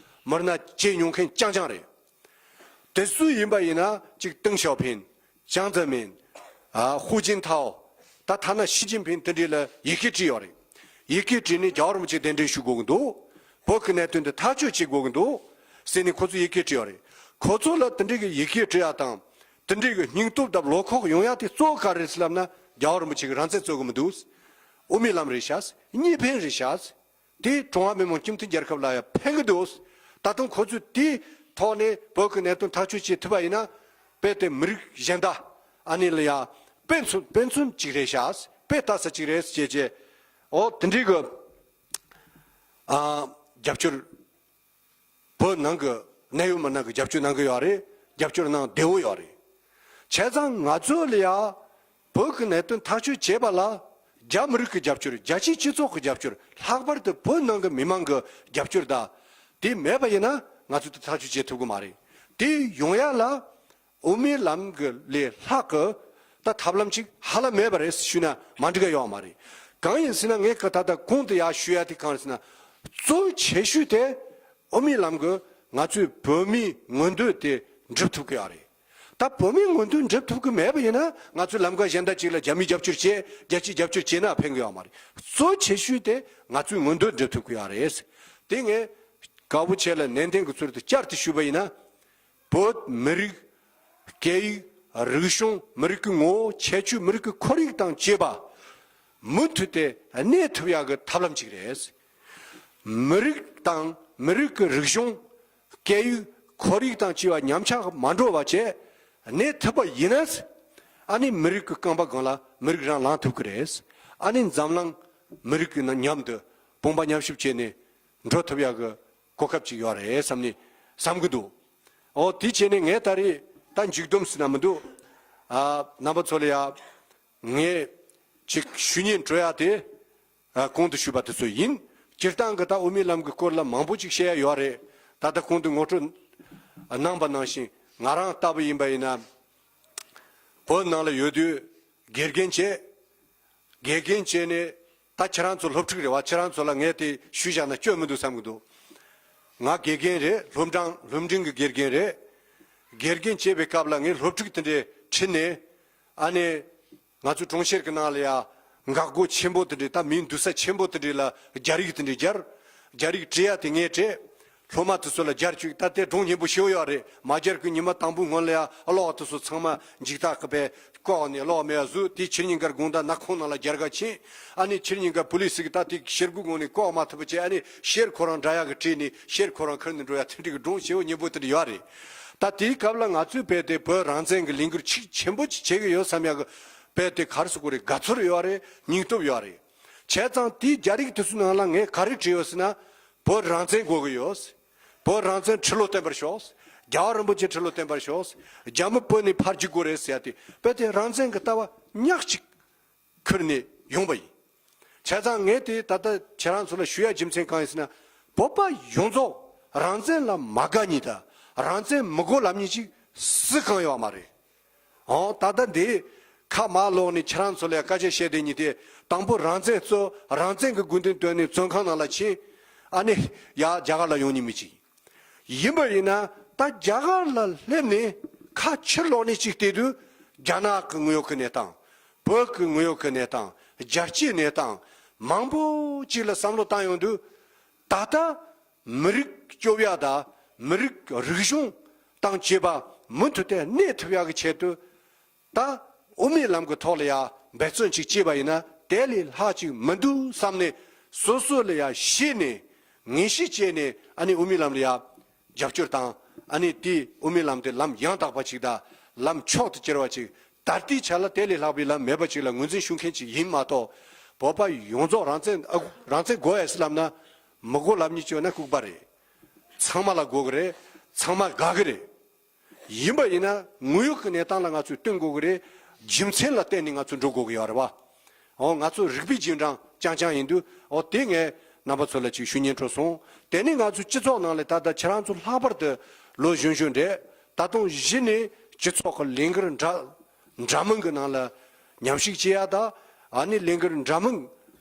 མི་སྣ་བྱས་མྱོང་མཁན་རྐྱང་རྐྱང་རེད། དེ་ཚོ་ཡིན་པ་ཡིན་ན་གཅིག་ཏེང་ཞའོ་ཕིང་། ཅང་ཙེ་མིན། ཨ་ཧུའུ་ཅིན་ཐའོ། ད་ཐ་ན་ཞི་ཅིན་ཕིང་དེ་འདྲས་ལ་ཡི་གེ་བྲིས་ཡོད་རེད། ཡི་གེ་བྲིས་ནས་རྒྱལ་བ་རིན་པོ་ཆེ་གདན་འདྲེན་ཞུ་དགོས་ཀྱི་འདུག་བོད་ཀྱི་གནད་དོན་དེ་ཐག་གཅོད་བྱེད་དགོས་ཀྱི་འདུག་ཟེར་ནས་ཁོ་ཚོས་ཡི་གེ་བྲིས་ཡོད་རེད། ཁོ་ཚོ་ལ་དེ་འདྲས་ཀྱི་ཡི་གེ་བྲིས་ཡ་དང་། དེ་འདྲས་ཀྱི་སྙིང་སྟོབས་དང་བློ་ཁོག་ཡོང་ཡ་དེ་གཙོ་བོ་ག་རེ་རེད་ཟེར་ལབ་ན། རྒྱལ་བ་རིན་པོ་ཆེ་གི་རང་བཙན་རྩོད་གི་མི་འདུག་དབུ་མའི་ལམ་རེད་ཤག་གཉིས་ཕན་རེད་ཤག་དེས་ཀྲུང་ཧྭ་མི་དམངས་སྤྱི་མཐུན་རྒྱལ་ཁབ་ལ་ཡང་ཕན་གི་འདུག་ད་དུང་ཁོ་ཚོས་དེའི་ཐོག་ནས་བོད་ཀྱི་གནད་དོན་ཐག་གཅོད་བྱེད་ཐུབ་པ་ཡིན་ན། དཔེ་དེ་མི་རིགས་གཞན་དག་ཨ་ནི་ལ་ཡང་དཔེ་མཚོན་དཔེ་མཚོན་གཅིག་རེད་ཤག་དཔེ་ལྟ་ས་གཅིག་རེད་ཅེས་བྱས། ཨོ་དེ་འདྲའི་གི་ཨ་རྒྱབ་སྐྱོར། བོད་ནང་གི་གནད་ཡོད་མི་སྣ་གི་རྒྱབ་སྐྱོར་གནང་གི་ཡོད་རེད། རྒྱབ་སྐྱོར་གནང་བདེ་བོ་ཡོད་རེད། བྱས་ཙང་ང་ཚོ་ལ་ཡ་བོད་ཀྱི་གནད་དོན་ཐག་གཅོད་བྱེད་པ་ལ་རྒྱ་མི་རིགས་ཀྱི་རྒྱབ་སྐྱོར། རྒྱ་ཆེའི་སྤྱི་ཚོགས་ཀྱི་རྒྱབ་སྐྱོར། ལྷག་པར་དུ་བོད་ནང་གི་མི་མང་གི་རྒྱབ་སྐྱོར་དང་། དེ་མེད་པ་ཡིན་ན་ང་ཚོས་དེ་ཐག་གཅོད་བྱེད་ཐུབ་ཀྱི་མ་རེད། དེ་ཡོང་ཡ་ལ་དབུ་མའི་ལམ་གྱི་ལས་ལྷག་གི་ད་ཐབས་ལམ་ཅིག་ཧ་ལམ་མེད་པ་རེད་ཞུས་ན་མ་འགྲིག་ག་ཡོད་མ་རེད། གང་ཡིན་ཟེར་ན་ངས་ག་ད་ལྟ་གོང་དུ་ཡར་ཞུ་ཡ་དེ་གང་རེད་ཟེར་ན། གཙོ་ཆེ་ཤོས་དེ་དབུ་མའི་ལམ་གྱིས་ང་ཚོའི་བོད་མིའི་མངོན་འདོད་དེ་འགྲུབ་ཐུབ་ཀྱི་ཡོད་རེད། ད་བོད་མིའི་མངོན་འདོད་འགྲུབ་ཐུབ་ཀྱི་མེད་པ་ཡིན་ན་ང་ཚོས་ལམ་ཀ་གཞན་དག་ཅིག་ལ་རྒྱ་མིས་རྒྱབ་སྐྱོར་བྱས། རྒྱལ་སྤྱིས་རྒྱབ་སྐྱོར་བྱས་ན་ཕན་གྱི་ཡོད་མ་རེད། གཙོ་ཆེ་ཤོས་དེ་ང་ཚོའི་མངོན་འདོད་འགྲུབ་ཐུབ་ཀྱི་ཡོད་རེད། དེ་ངས་དཀར་པོ་ཆེ་ལ་ནན་ཏན་གྱི་ཚུལ་དུ་བསྐྱར་དུ་ཞུས་པ་ཡིན་ན། བོད་མི་རིགས། སྐད་ཡིག་རིག་གཞུང་། མི་རིགས་ཀྱི་ངོ་བོ། ཁྱད་ཆོས། མི་རིགས་ཀྱི་ཁོར་ཡུག་དང་བཅས་པ་མུ་མཐུད་དེ་གནས་ཐུབ་ཡག་གི་ཐབས་ལམ་ཅིག་རེད། མི་རིགས་དང་མི་རིགས་ཀྱི་རིག་གཞུང་། སྐད་ཡིག་ཁོར་ཡུག་དང་བཅས་པ་ཉམས་ཆག་མ་འགྲོ་བ་བྱས་གནས་ཐུབ་པ་ཡིན་ན། ཨ་ནི་མི་རིགས་ཀྱི་རྐང་པ་སྒང་ལ་མི་རིགས་རང་ལངས་ཐུབ་ཀྱི་རེད། ཨ་ནི་འཛམ་གླིང་མི་རིགས་ཀྱི་ནང་མཉམ་དུ་དཔུང་པ་མཉམ་གཤིབ་བྱས་ནས་འགྲོ་ཐུབ་ཡག་གི་གོ་སྐབས་ཅིག་ཡོད་རེད་བསམ་ནས་བསམ་གྱི་འདུག་ཨོ་དེ་བྱས་ནས་ངས་ད་རེས་ད་མཇུག་སྡོམ་ཟེར་ན་མི་འདུག་ཨ་རྣམ་པ་ཚོ་ལ་ཡ་ངས་ཅིག་ཞུ་སྙན་སྤྲོ་ཡ་དེ་ཨ་གོང་དུ་ཞུས་པ་དེ་ཚོ་ཡིན། སྤྱིར་བཏང་གི་ད་དབུ་མའི་ལམ་གྱི་སྐོར་ལ་མང་པོ་ཅིག་བཤད་ཡ་ཡོད་རེད། ད་ལྟ་གོང་དུ་ངོ་སྤྲོད་གནང་པ་ནང་བཞིན་ང་རང་ལྟ་བུ་ཡིན་པ་ཡིན་ན། བོད་ནང་ལ་ཡོད་དུས་དགེ་རྒན་བྱས། དགེ་རྒན་བྱས་ནས་ད་ཁྱེད་རང་ཚོ་སློབ་ཕྲུག་རེད་བ། ཁྱེད་རང་ཚོ་ལ་ངས་དེ་ཞུས་བཞག་ན་སྐྱོན་མི་འདུག་བསམ་གྱི་འདུག་ང་དགེ་རྒན་རེད། སློབ་འབྲིང་སློབ་འབྲིང་གི་དགེ་རྒན་རེད། དགེ་རྒན་བྱས་པའི་སྐབས་ལ་ངས་སློབ་ཕྲུག་དེ་འདྲས་ཁྲིད་ནས། ཨ་ནི་ང་ཚོ་གྲོང་ཁྱེར་གྱི་ནང་ལ་ཡ་འགག་སྒོ་ཆེན་པོ་དེ་འདྲས། ད་མིའི་འདུག་ས་ཆེན་པོ་དེ་འདྲས་ལ་སྦྱར་ཡིག་དེ་འདྲས་སྦྱར། སྦྱར་ཡིག་བྲིས་ཡ་དེ་ངས་བྲིས། སློབ་མ་དེ་ཚོ་ལ་སྦྱར་བཅུག་ད་དེ་སྒྲུང་སྙན་པོ་ཞེ་པོ་ཡོད་རེད། མ་སྦྱར་གི་ཉི་མ་དང་པོའི་སྔོན་ལ་ཡ་ཨ་ལོག་དེ་ཚོ་ཚང་མ་འཇིགས་སྐྲག་གི་པས་ལྐོག་ནས་ལོག་མེད་བཟོས། དེ་ཕྱི་ཉིན་དཀར་དགོང་དག་ནག་ཁུང་ནང་ལ་སྦྱར་ག་ཕྱིན། ཨ་ནི་ཕྱི་ཉིན་དཀར་པུ་ལི་སི་གི་ད་དེ་ཤེལ་སྒོ་སྒང་ནས་ལྐོག་མ་ཐུབ་པ་བྱས། ཨ་ནི་ཤེལ་ཁོ་རང་འདྲ་ཡག་གི་བྲིས་ནས་ཤེལ་ཁོ་རང་ཁུར་ནས་འགྲོ་ཡ་དེ་འདྲ་གི་སྒྲུང་ཞེ་པོ་སྙན་པོ་དེ་འདྲ་ཡོད་རེད། ད་དེའི་སྐབས་ལ་ང་ཚོས་དཔེ་དེ་བོད་རང་བཙན་གྱི་ལས་འགུལ་ཆེ་ཆེན་པོ་ཅིག་བྱེད་ཀྱི་ཡོད་བསམ་ཡག་གི་དཔེ་དེ་ག་རེ་ཟེར་དགོས་རེད། དགའ་ཚོར་ཡོད་རེད། སྙིང་སྟོབས་ཡོད་རེད། བྱས་ཙང་དེའི་སྦྱར་ཡིག་དེ་ཚོའི་ནང་ལ་ངས་ག་རེ་བྲིས་ཡོད་ཟེར་ན། བོད་རང་བཙན་དགོས་ཀྱི་ཡོད། བོད་རང་བཙན་ཁྲི་ལོ་བརྟན་པར་ཤོག་རྒྱལ་བ་རིན་པོ་ཆེ་ཁྲི་ལོ་བརྟན་པར་ཤོག་རྒྱ་མི་བོད་ནས་ཕར་རྒྱུག་དགོས་རེད་ཟེར་ཡ་དེ་དཔེ་དེ་རང་བཙན་གྱི་ལྟ་བ་ཉག་གཅིག་ཁུར་ནས་ཡོང་པ་ཡིན། བྱས་ཙང་ངས་དེ་ད་ལྟ་ཁྱེད་རང་ཚོ་ལ་ཞུ་ཡ་རྒྱུ་མཚན་གང་ཡིན་ཟེར་ན། བོད་པ་ཡོངས་རྫོགས་རང་བཙན་ལ་མ་དགའ་མཁན་དང་རང་བཙན་མི་དགོས་ལབ་མཁན་ཅིག་སུ་གང་ཡོད་མ་རེད། ཨོ་ད་ལྟ་འདི་ཁ་མ་ལོག་ནས་ཁྱེད་རང་ཚོ་ལ་ཡ་སྐད་ཆ་བཤད་བསྡད་མཁན་དེ་དང་པོ་རང་བཙན་རྩོད། རང་བཙན་གྱི་དགོས་འདུན་བཏོན་ནས་བཙོན་ཁང་ནང་ལ་ཕྱིན། ཨ་ནི་ཡ་རྒྱ་གར་ལ་ཡོང་མཁན་མི་ཅིག་ཡིན་པ་ཡིན་ན། ད་རྒྱ་གར་ལ་སླེབས་ནས་ཁ་ཕྱིར་ལོག་ནས་ཅིག་བལྟས་དུས་རྒྱ་ནག་གི་དངོས་ཡོད་ཀྱི་གནས་སྟངས། བོད་ཀྱི་དངོས་ཡོད་ཀྱི་གནས་སྟངས། རྒྱལ་སྤྱིའི་གནས་སྟངས་མང་པོ་ཅིག་ལ་བསམ་བློ་བཏང་ཡོང་དུས། ད་ལྟ་མི་རིགས་སྐྱོབ་ཡ་དང་མི་རིགས་རིག་གཞུང་དང་བཅས་པ་མུ་མཐུད་དེ་གནས་ཐུབ་ཡག་གི་ཆེད་དུ། ད་དབུ་མའི་ལམ་གྱི་ཐོག་ལ་ཡ་འབད་བརྩོན་ཅིག་བྱས་པ་ཡིན་ན་དེ་ལས་ལྷག་ཅིག་མི་འདུག་བསམ་ནས། སོ་སོ་ལ་ཡ་ཤེས་ནས་ངེས་ཤེས་བྱས་ནས། ཨ་ནི་དབུ་མའི་ལམ་ལ་ཡ་རྒྱབ་སྐྱོར་དང་། ཨ་ནི་དེའི་དབུ་མའི་ལམ་དེ་ལམ་ཡང་དག་པ་ཅིག་དང་ལམ་མཆོག་ཏུ་གྱུར་པ་ཅིག་ད་ལྟའི་ཆ་ལ་དེ་ལས་ལྷག་པའི་ལམ་མེད་པ་ཅིག་ལ་ངོས་འཛིན་ཞུ་མཁན་ཅིག་ཡིན་མ་གཏོགས། བོད་པ་ཡོངས་རྫོགས་རང་བཙན་ཨ་རང་བཙན་དགོས་ཡ་ཟེར་ལབ་ན། མི་དགོས་ལབ་མཁན་ཅིག་ཡོད་ན་ལྐུགས་པ་རེད། ཚང་མ་ལ་དགོས་ཀྱི་རེད། ཚང་མ་དགའ་གི་རེད། ཡིན་པ་ཡིན་ན་དངོས་ཡོད་ཀྱི་གནས་སྟངས་ལ་ང་ཚོས་བསྟུན་དགོས་ཀྱི་རེད། རྒྱུ་མཚན་ལ་བརྟེན་ནས་ང་ཚོས་འགྲོ་དགོས་ཀྱི་ཡོད་རེད་བ། འོ་ང་ཚོ་རིག་པའི་རྗེས་འབྲང་རྐྱང་རྐྱང་ཡིན་དུས། འོ་དེ་ངས་རྣམ་པ་ཚོ་ལ་ཅིག་ཞུ་སྙན་སྤྲོ་སོང་། དེ་ནས་ང་ཚོའི་སྤྱི་ཚོགས་ནང་ལ་ད་ལྟ་ཁྱེད་རང་ཚོ་ལྷག་པར་དུ་ལོ་གཞོན་གཞོན་རེད། ད་དུང་གཞི་ནས་སྤྱི་ཚོགས་ཀྱི་ལས་འགུལ་འདྲ་ འདྲ་མིན་གྱི་ནང་ལ་མཉམ་ཞུགས་བྱེད་ཡ་དང་། ཨ་ནི་ལས་འགུལ་འདྲ་མིན་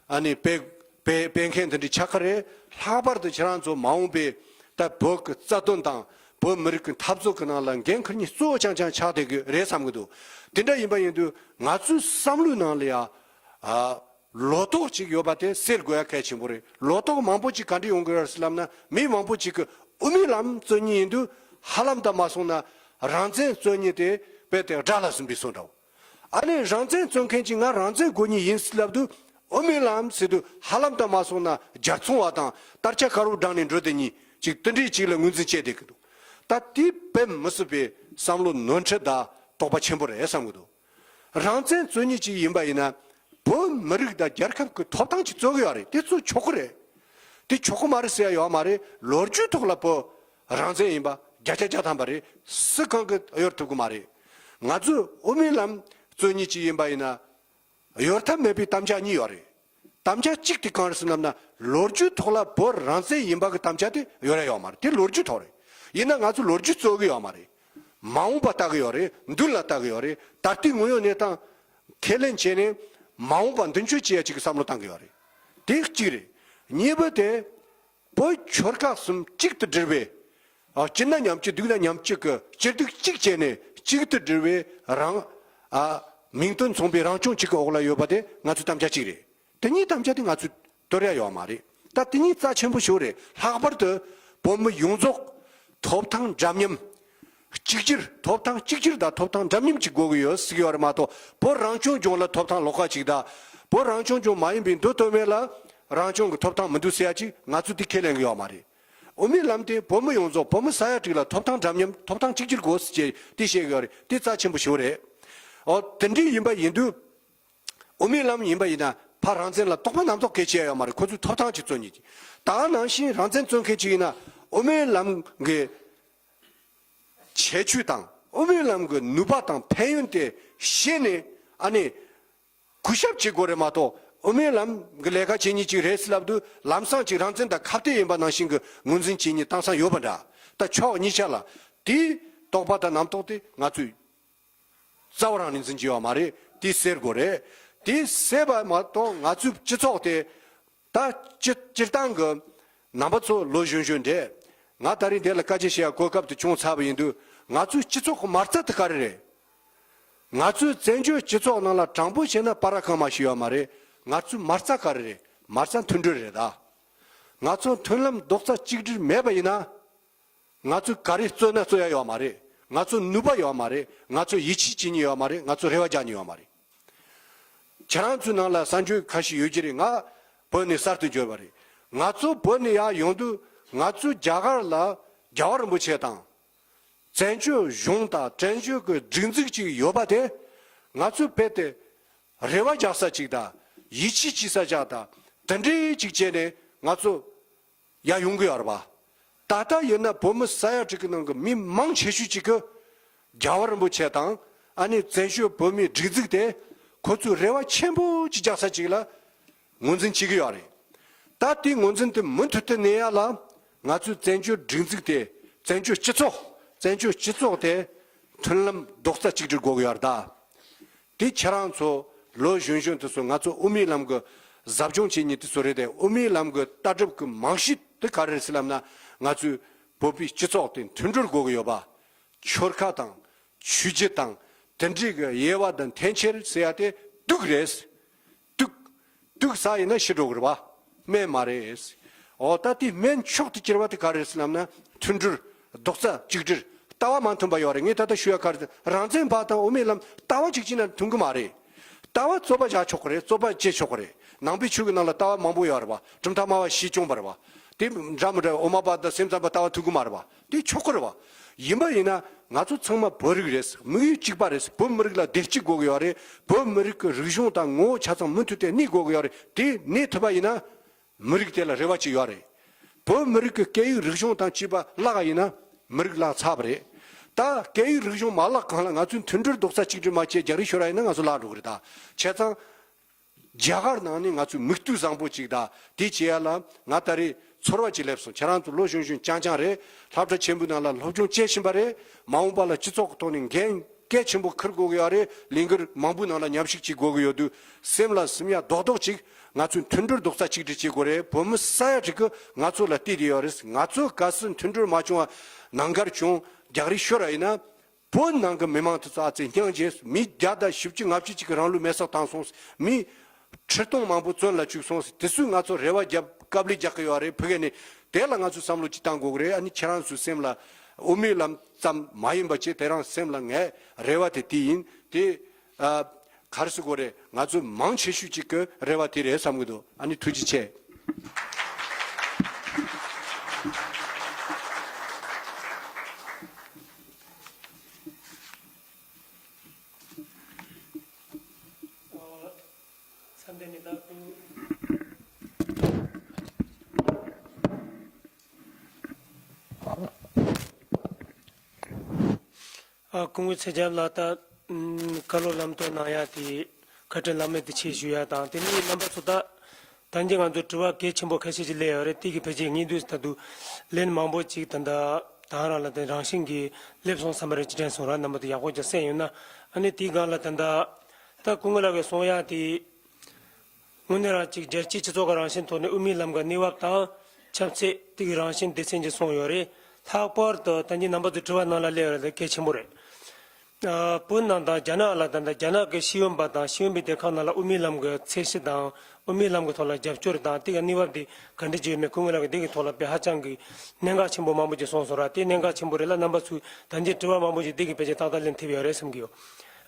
ཨ་ནི་སྤེལ་སྤེལ་སྤེལ་མཁན་དེ་འདྲ་ཆགས་ཀྱི་རེད། ལྷག་པར་དུ་ཁྱེད་རང་ཚོ་མ་འོངས་པའི་ད་བོད་ཀྱི་རྩ་དོན་དང་བོད་མི་རིགས་ཀྱི་འཐབ་རྩོད་ཀྱི་ནང་ལ་འགན་འཁུར་མཁན་གཙོ་བོ་རྐྱང་རྐྱང་ཆགས་བསྡད་ཀྱི་རེད་བསམ་གྱི་འདུག་དེ་འདྲ་ཡིན་པ་ཡིན་དུས་ང་ཚོའི་བསམ་བློའི་ནང་ལ་ཡ། ཨ། ལོ་ཏོག་ཅིག་ཡོད་པ་དེ་སེལ་དགོས་ཡ་གལ་ཆེན་པོ་རེད། ལོ་ཏོག་མང་པོ་ཅིག་ག་འདྲ་ཡོང་གི་ཡོད་རེད་ཟེར་ལབ་ན། མི་མང་པོ་ཅིག་གིས་དབུ་མའི་ལམ་རྩོད་མཁན་ཡིན་དུས་ཧ་ལམ་ད་མ་སོང་ན་རང་བཙན་རྩོད་མཁན་དེ་རྦད་དེ་དགྲ་ལ་ཟིན་པའི་བཟོ་འདྲ་བོ། ཨ་ནི་རང་བཙན་རྩོད་མཁན་ཅིག་ང་རང་བཙན་དགོས་མཁན་ཡིན་ཟེར་ལབ་དུས་དབུ་མའི་ལམ་ཟེར་དུས་ཧ་ལམ་ད་མ་སོང་ན་རྒྱལ་ཚོང་བ་དང་དར་ཆ་དཀར་པོ་བསྒྲེངས་ནས་འགྲོ་བསྡད་མཁན་ཅིག་དེ་འདྲའི་ཅིག་ལ་ངོས་འཛིན་བྱས་བསྡད་ཀྱི་འདུག་ད་དེ་དཔེ་མི་སྲིད་པའི་བསམ་བློ་ནོར་འཁྲུལ་དང་དོགས་པ་ཆེན་པོ་རེད་བསམ་གྱི་འདུག་རང་བཙན་རྩོད་མཁན་ཅིག་ཡིན་པ་ཡིན་ན། བོད་མི་རིགས་དང་རྒྱལ་ཁབ་ཀྱི་ཐོབ་ཐང་ཅིག་རྩོད་ཀྱི་ཡོད་རེད། དེ་རྩོད་ཆོག་གི་རེད། དེ་ཆོག་གི་མ་རེད་ཟེར་ཡ་ཡོད་མ་རེད། ལོ་རྒྱུས་ཐོག་ལ་བོད་རང་བཙན་ཡིན་པ་བརྒྱ་ཆ་བརྒྱ་ཐམ་པ་རེད། སུ་གང་གིས་གཡོལ་ཐུབ་ཀྱི་མ་རེད། ང་ཚོས་དབུ་མའི་ལམ་རྩོད་མཁན་ཅིག་ཡིན་པ་ཡིན་ན། གཡོལ་ཐབས་མེད་པའི་དམ་བཅའ་གཉིས་ཡོད་རེད། དམ་བཅའ་གཅིག་དེ་གང་རེད་ཟེར་ལབ་ན། ལོ་རྒྱུས་ཐོག་ལ་བོད་རང་བཙན་ཡིན་པ་གི་དམ་བཅའ་དེ་གཡོལ་ཡ་ཡོད་མ་རེད། དེ་ལོ་རྒྱུས་ཐོག་རེད། ཡིན་ན་ང་ཚོ་ལོ་རྒྱུས་རྩོད་གི་ཡོད་མ་རེད། མ་འོངས་པ་ལྟ་གི་ཡོད་རེད། མདུན་ལ་ལྟ་གི་ཡོད་རེད། ད་ལྟའི་དངོས་ཡོད་གནས་སྟངས་ཁས་ལེན་བྱས་ནས་མ་འོངས་པ་མདུན་སྐྱོད་བྱེད་ཡ་ཅིག་གི་བསམ་བློ་བཏང་གི་ཡོད་རེད། དེ་གཅིག་རེད། གཉིས་པ་དེ། བོད་ཆོལ་ཁ་གསུམ་གཅིག་ཏུ་སྒྲིལ་བའི། ཨ། སྐྱིད་ན་མཉམ་སྐྱིད། སྡུག་ན་མཉམ་སྐྱིད་ཀྱི་སྐྱིད་སྡུག་གཅིག་བྱས་ནས་གཅིག་ཏུ་སྒྲིལ་བའི་རང་། ཨ། མིང་དོན་མཚུངས་པའི་རང་སྐྱོང་གཅིག་གི་འོག་ལ་ཡོད་པ་དེ་ང་ཚོའི་དམ་བཅའ་གཅིག་རེད། དེ་གཉིས་དམ་བཅའ་དེ་ང་ཚོས་དོར་ཡ་ཡོད་མ་རེད། ད་དེ་གཉིས་རྩ་ཆེན་པོ་ཞིག་རེད། ལྷག་པར་དུ་བོད་མི་ཡོངས་རྫོགས་ཐོབ་ཐང་འདྲ་མཉམ། གཅིག་གྱུར། ཐོབ་ཐང་གཅིག་གྱུར་དང་ཐོབ་ཐང་འདྲ་མཉམ་གཅིག་དགོས་ཀྱི་ཡོད་ཟེར་གྱི་ཡོད་རེད་མ་གཏོགས། བོད་རང་སྐྱོང་ལྗོངས་ལ་ཐོབ་ཐང་ལོགས་ཀ་གཅིག་དང་། བོད་རང་སྐྱོང་ལྗོངས་མ་ཡིན་པའི་མདོ་སྟོད་སྨད་ལ་རང་སྐྱོང་གི་ཐོབ་ཐང་མི་འདུག་ཟེར་ཡ་ཅིག་ང་ཚོས་དེ་ཁས་ལེན་གྱི་ཡོད་མ་རེད། དབུ་མའི་ལམ་དེ་བོད་མི་ཡོངས་རྫོགས། བོད་མི་ས་ཡ་དྲུག་ལ་ཐོབ་ཐང་འདྲ་མཉམ། ཐོབ་ཐང་གཅིག་གྱུར་དགོས་ཟེར་བྱས་དེ་བཤད་ཀྱི་ཡོད་རེད། དེ་རྩ་ཆེན་པོ་ཞིག་རེད། འོ། དེ་འདྲ་ཡིན་པ་ཡིན་དུས། དབུ་མའི་ལམ་ཡིན་པ་ཡིན་ན་ཕར་རང་བཙན་ལ་དོགས་པ་རྣམ་རྟོག་གལ་ཆེ་ཡ་ཡོད་མ་རེད། ཁོ་ཚོས་ཐོབ་ཐང་ཅིག་རྩོད་མཁན་ཅིག་ད་ག་ནང་བཞིན་རང་བཙན་རྩོད་མཁན་ཅིག་ཡིན་ན། དབུ་མའི་ལམ་གྱི་ཁྱད་ཆོས་དང་། དབུ་མའི་ལམ་གྱི་ནུས་པ་དང་ཕན་ཡོན་དེ་ཤེས་ནས། ཨ་ནི་གུས་ཞབས་བྱེད་དགོས་རེད་མ་གཏོགས། དབུ་མའི་ལམ་གྱི་ལས་ཀ་བྱེད་མཁན་ཅིག་རེད་ཟེར་ལབ་དུས། ལམ་སང་ཅིག་རང་བཙན་དང་ཁ་གཏད་ཡིན་པ་ནང་བཞིན་གྱི་ངོས་འཛིན་བྱེད་མཁན་སྟངས་སང་ཡོད་པ་འདྲ། ད་ཕྱོགས་གཉིས་ཆ་ལ་དེའི་དོགས་པ་དང་རྣམ་རྟོག་དེ་ང་ཚོས་རྩ་བ་རང་ནས་འཛིན་གྱི་ཡོད་མ་རེད། དེ་སེལ་དགོས་རེད། དེ་སེལ་བ་མ་གཏོགས་ང་ཚོའི་སྤྱི་ཚོགས་དེ། ད་སྤྱི་སྤྱིར་བཏང་གི་རྣམ་པ་ཚོ་ལོ་གཞོན་གཞོན་རེད། ང་ད་རིང་འདི་ལ་སྐད་ཆ་བཤད་ཡ་གོ་སྐབས་དེ་བྱུང་ཚར་བ་ཡིན་དུས། ང་ཚོའི་སྤྱི་ཚོགས་ཀྱི་མ་རྩ་དེ་ག་རེ་རེད། ང་ཚོའི་བཙན་བྱོལ་སྤྱི་ཚོགས་ནང་ལ་དྲང་པོ་བཤད་ན་པ་ར་གང་མ་ཞིག་ཡོད་མ་རེད། ང་ཚོའི་མ་རྩ་ག་རེ་རེད། མ་རྩ་མཐུན་སྒྲིལ་རེད་ད། ང་ཚོ་མཐུན་ལམ་རྡོག་རྩ་གཅིག་སྒྲིལ་མེད་པ་ཡིན་ན། ང་ཚོས་ག་རེ་རྩོད་ན་རྩོད་ཡ་ཡོད་མ་རེད། ང་ཚོ་ནུས་པ་ཡོད་མ་རེད། ང་ཚོ་ཡིད་ཆེས་བྱེད་མཁན་ཡོད་མ་རེད། ང་ཚོ་རེ་བ་རྒྱག་མཁན་ཡོད་མ་རེད། ཁྱེད་རང་ཚོའི་ནང་ལ་གསར་འབྱོར་ཁ་ཤས་ཡོད་ཀྱི་རེད། ང་བོད་ནས་གསར་དུ་འབྱོར་བ་རེད། ང་ཚོ་བོད་ནས་ཡར་ཡོང་དུས་ང་ཚོའི་རྒྱ་གར་ལ་རྒྱལ་བ་རིན་པོ་ཆེ་དང་། བཙན་བྱོལ་གཞུང་དང་བཙན་བྱོལ་གྱི་སྒྲིག་འཛུགས་ཅིག་ཡོད་པ་དེ། ང་ཚོས་རྦད་དེ་རེ་བ་རྒྱག་ས་ཅིག་དང་། ཡིད་ཆེས་བྱེད་ས་ཅིག་དང་། དེ་འདྲའི་ཅིག་བྱས་ནས་ང་ཚོ་ཡར་ཡོང་གི་ཡོད་རེད་པ། ད་ལྟ་ཡིན་ན་བོད་མི་ས་ཡ་དྲུག་གི་ནང་གི་མི་མང་ཆེ་ཤོས་ཅིག་གིས་རྒྱལ་བ་རིན་པོ་ཆེ་དང་། ཨ་ནི་བཙན་བྱོལ་བོད་མིའི་སྒྲིག་འཛུགས་དེ་ཁོ་ཚོས་རེ་བ་ཆེན་པོ་ཅིག་རྒྱག་ས་ཅིག་ལ་ངོས་འཛིན་བྱེད་ཀྱི་ཡོད་རེད། ད་དེའི་ངོས་འཛིན་དེ་མུ་མཐུད་དུ་གནས་ཡ་ལ་ང་ཚོས་བཙན་བྱོལ་སྒྲིག་འཛུགས་དེ། བཙན་བྱོལ་སྤྱི་ཚོགས། བཙན་བྱོལ་སྤྱི་ཚོགས་དེ་མཐུན་ལམ་རྡོག་རྩ་གཅིག་སྒྲིལ་དགོས་ཀྱི་ཡོད་རེད་ད། དེ་ཁྱེད་རང་ཚོ་ལོ་གཞོན་གཞོན་དེ་ཚོ་ང་ཚོ་དབུ་མའི་ལམ་གྱི་ཟབ་སྦྱོང་བྱེད་མཁན་དེ་ཚོ་རེད་དེ། དབུ་མའི་ལམ་གྱི་ལྟ་གྲུབ་ཀྱི་རྨང་གཞི་དེ་ག་རེ་རེད་ཟེར་ལབ་ན། ང་ཚོའི་བོད་པའི་སྤྱི་ཚོགས་དེ་མཐུན་སྒྲིལ་དགོས་ཀྱི་ཡོད་པ། ཆོལ་ཁ་དང་ཆོས་བརྒྱུད་དང་དེ་འདྲའི་གི་དབྱེ་བ་དང་འཐེན་འཁྱེར་ཟེར་ཡ་དེ་སྡུག་རེད། སྡུག་སྡུག་ཟ་ཡིན་ན་ཤི་འགྲོ་གི་རེད་པ། སྨན་མ་རེད། འོ། ད་དེ་སྨན་མཆོག་ཏུ་གྱུར་པ་དེ་ག་རེ་རེད་ཟེར་ལབ་ན། མཐུན་སྒྲིལ། རྡོག་རྩ་གཅིག་སྒྲིལ། ལྟ་བ་མ་མཐུན་པ་ཡོད་རེད། ངས་ད་ལྟ་ཞུ་ཡ་ག་རེ་ཟེར། རང་བཙན་པ་དང་དབུ་མའི་ལམ་ལྟ་བ་གཅིག་བྱས་ན་མཐུན་གི་མ་རེད། ལྟ་བ་རྩོད་པ་བཞག་ཆོག་གི་རེད། རྩོད་པ་བྱེད་ཆོག་གི་རེད། ནང་པའི་ཆོས་ཀྱི་ནང་ལ་ལྟ་བ་མང་པོ་ཡོད་རེད་པ། གྲུབ་མཐའ་སྨྲ་བ་བཞིས་སྐྱོང་བ་རེད་པ། དེ་འདྲ་མི་འདྲ། དབུ་མ་པ་དང་སེམས་ཙམ་པ་ལྟ་བ་མཐུན་གི་མ་རེད་པ། དེ་ཆོག་གི་རེད་པ། ཡིན་པ་ཡིན་ན་ང་ཚོ་ཚང་མ་བོད་རིགས་རེད། དམིགས་ཡུལ་གཅིག་པ་རེད། བོད་མི་རིགས་ལ་བདེ་སྐྱིད་དགོས་ཀྱི་ཡོད་རེད། བོད་མི་རིགས་ཀྱི་རིག་གཞུང་དང་ངོ་བོ་ཆ་ཚང་མུ་མཐུད་དེ་གནས་དགོས་ཀྱི་ཡོད་རེད། དེ་གནས་ཐུབ་པ་ཡིན་ན། མི་རིགས་དེ་ལ་རེ་བ་ཅིག་ཡོད་རེད། བོད་མི་རིགས་ཀྱི་སྐད་ཡིག་རིག་གཞུང་དང་བཅས་པ་བརླག་པ་ཡིན་ན་མི་རིགས་བརླག་ཚར་བ་རེད། ད་སྐད་ཡིག་རིག་གཞུང་མ་བརླག་གོང་ལ་ང་ཚོས་མཐུན་སྒྲིལ་རྡོག་རྩ་གཅིག་སྒྲིལ་མ་བྱས་རྒྱག་རེས་ཤོར་བ་ཡིན་ན་ང་ཚོ་བརླག་འགྲོ་གི་རེད་ད། བྱས་ཙང་རྒྱ་གར་ནང་ནས་ང་ཚོས་མིག་ལྟོས་བཟང་པོ་ཅིག་དང་དེ་བྱེད་ཡ་ལ་ང་ད་རེས་ཚོར་བ་ཅིག་སླེབས་སོང་། ཁྱེད་རང་ཚོ་ལོ་གཞོན་གཞོན་རྐྱང་རྐྱང་རེད། སློབ་གྲྭ་ཆེན་པོའི་ནང་ལ་སློབ་སྦྱོང་བྱེད་བཞིན་པ་རེད། མ་འོངས་པ་ལ་སྤྱི་ཚོགས་ཀྱི་ཐོག་ནས་འགན་ གལ་ཆེན་པོ་འཁུར་དགོས་ཀྱི་ཡོད་རེད། ལས་འགུལ་མང་པོའི་ནང་ལ་མཉམ་ཞུགས་བྱེད་དགོས་ཀྱི་ཡོད་དུས། སེམས་ལ་སིམ་ཡ་རྡོག་རྡོག་ཅིག་ང་ཚོས་མཐུན་སྒྲིལ་རྡོག་རྩ་གཅིག་སྒྲིལ་བྱེད་དགོས་རེད། བོད་མི་ས་ཡ་དྲུག་གིས་ང་ཚོ་ལ་བལྟས་བསྡད་ཡོད་རེད། ང་ཚོས་གལ་སྲིད་མཐུན་སྒྲིལ་མ་བྱུང་བ་ནང་འགལ་བྱུང་རྒྱག་རེས་ཤོར་བ་ཡིན་ན། བོད་ནང་གི་མི་མང་དེ་ཚོ་ཨ་ཙི་སྙིང་རྗེ། མི་བརྒྱ་དང་བཞི་བཅུ་ལྔ་བཅུ་ཅིག་གིས་རང་ལུས་མེར་སྲེག་བཏང་སོང་། མི་ཁྲི་སྟོང་མང་པོ་བཙོན་ལ་བཅུག་སོང་། དེ་ཚོས་ང་ཚོ་རེ་བ་རྒྱབ་དཀའ་ལས་རྒྱག་གི་ཡོད་རེད། ཕ་གི་ནས་དེ་ལ་ང་ཚོས་བསམ་བློ་ཅིག་བཏང་དགོས་ཀྱི་རེད། ཨ་ནི་ཁྱེད་རང་ཚོའི་སེམས་ལ་དབུ་མའི་ལམ་ཙམ་མ་ཡིན་པ་ཅིག་དེ་རང་སེམས་ལ་ངའི་རེ་བ་དེ་དེ་ཡིན། དེ་ཨ་ག་རེ་ཟེར་དགོས་རེད། ང་ཚོ་མང་ཆེ་ཤོས་ཅིག་གི་རེ་བ་དེ་རེད་བསམ་གྱི་འདུག་ཨ་ནི་ཐུགས་རྗེ་ཆེ། ཨ་སྐུ་ངོ་ཚེ་རྒྱལ་ལགས། ད་ཨུམ་བཀའ་སློབ་ལམ་སྟོན་གནང་ཡ་དེ་བཀའ་དྲིན་བླ་མེད་དུ་ཆེ་ཞུ་ཡ་དང་། དེ་ནས་རྣམ་པ་ཚོ་ད་ད་གིན་ང་ཚོ་དྲི་བ་གལ་ཆེན་པོ་ཁ་ཤས་ཅིག་སླེབས་ཡོད་རེད། དེ་གི་ཕལ་ཆེར་ངས་དུས་ད་དུང་ལན་མང་པོ་ཅིག་ད་ད་ད་རང་ལ་དེ་རང་བཞིན་གྱིས་སླེབས་སོང་བསམ་པ་རེད། ཅི་དྲན་སོང་ར། རྣམ་པ་ཚོ་ཡག་པོ་ཅིག་གསན་ཡོད་ན། ཨ་ནི་དེའི་སྒང་ལ་ད་ད་ད་སྐུ་ངོ་ལགས་ཀྱིས་གསུང་ཡ་དེ། དངོས་གནས་རང་གཅིག་རྒྱལ་སྤྱིའི་སྤྱི་ཚོགས་ཀྱི་རང་བཞིན་ཐོག་ནས་དབུ་མའི་ལམ་གྱི་གནས་བབ་དང་ཆབ་སྲིད་དེ་གི་རང་བཞིན་སྡེ་ཚན་གྱི་གསུངས་ཡོད་རེད། ལྷག་པར་དུ་ད་གིན་རྣམ་པ་ཚོས་དྲི་བ་ནང་ལ་སླེབས་ཡོད་རེད། གལ་ཆེན་པོ་རེད། ཨ་བོད་ནང་དང་རྒྱ་ནག་ལ་ད་ལྟ་རྒྱ་ནག་གི་ཤེས་ཡོན་པ་དང་ཤེས་ཡོན་པའི་སྡེ་ཁག་ནང་ལ་དབུ་མའི་ལམ་གྱི་ཚད་གཞི་དང་དབུ་མའི་ལམ་གྱི་ཐོག་ལ་རྒྱབ་སྐྱོར་དང་དེ་གི་གནས་བབ་དེ་ག་འདྲ་ཅིག་ཡོད་མེད་སྐུ་ངོ་ལགས་ཀྱིས་དེ་གི་ཐོག་ལ་དཔེ་ཧ་ཅང་གི་གནད་འགག་ཆེན་པོ་མང་པོ་ཅིག་གསུངས་སོང་ར། དེ་གནད་འགག་ཆེན་པོ་རེད་ལ། རྣམ་པ་ཚོས་ད་གིན་དྲི་བ་མང་པོ་ཅིག་དེ་གི་ཕལ་ཆེར་ཏག་ཏག་ལན་ཐེབས་ཡོད་རེད་བསམ་གྱི་ཡོད།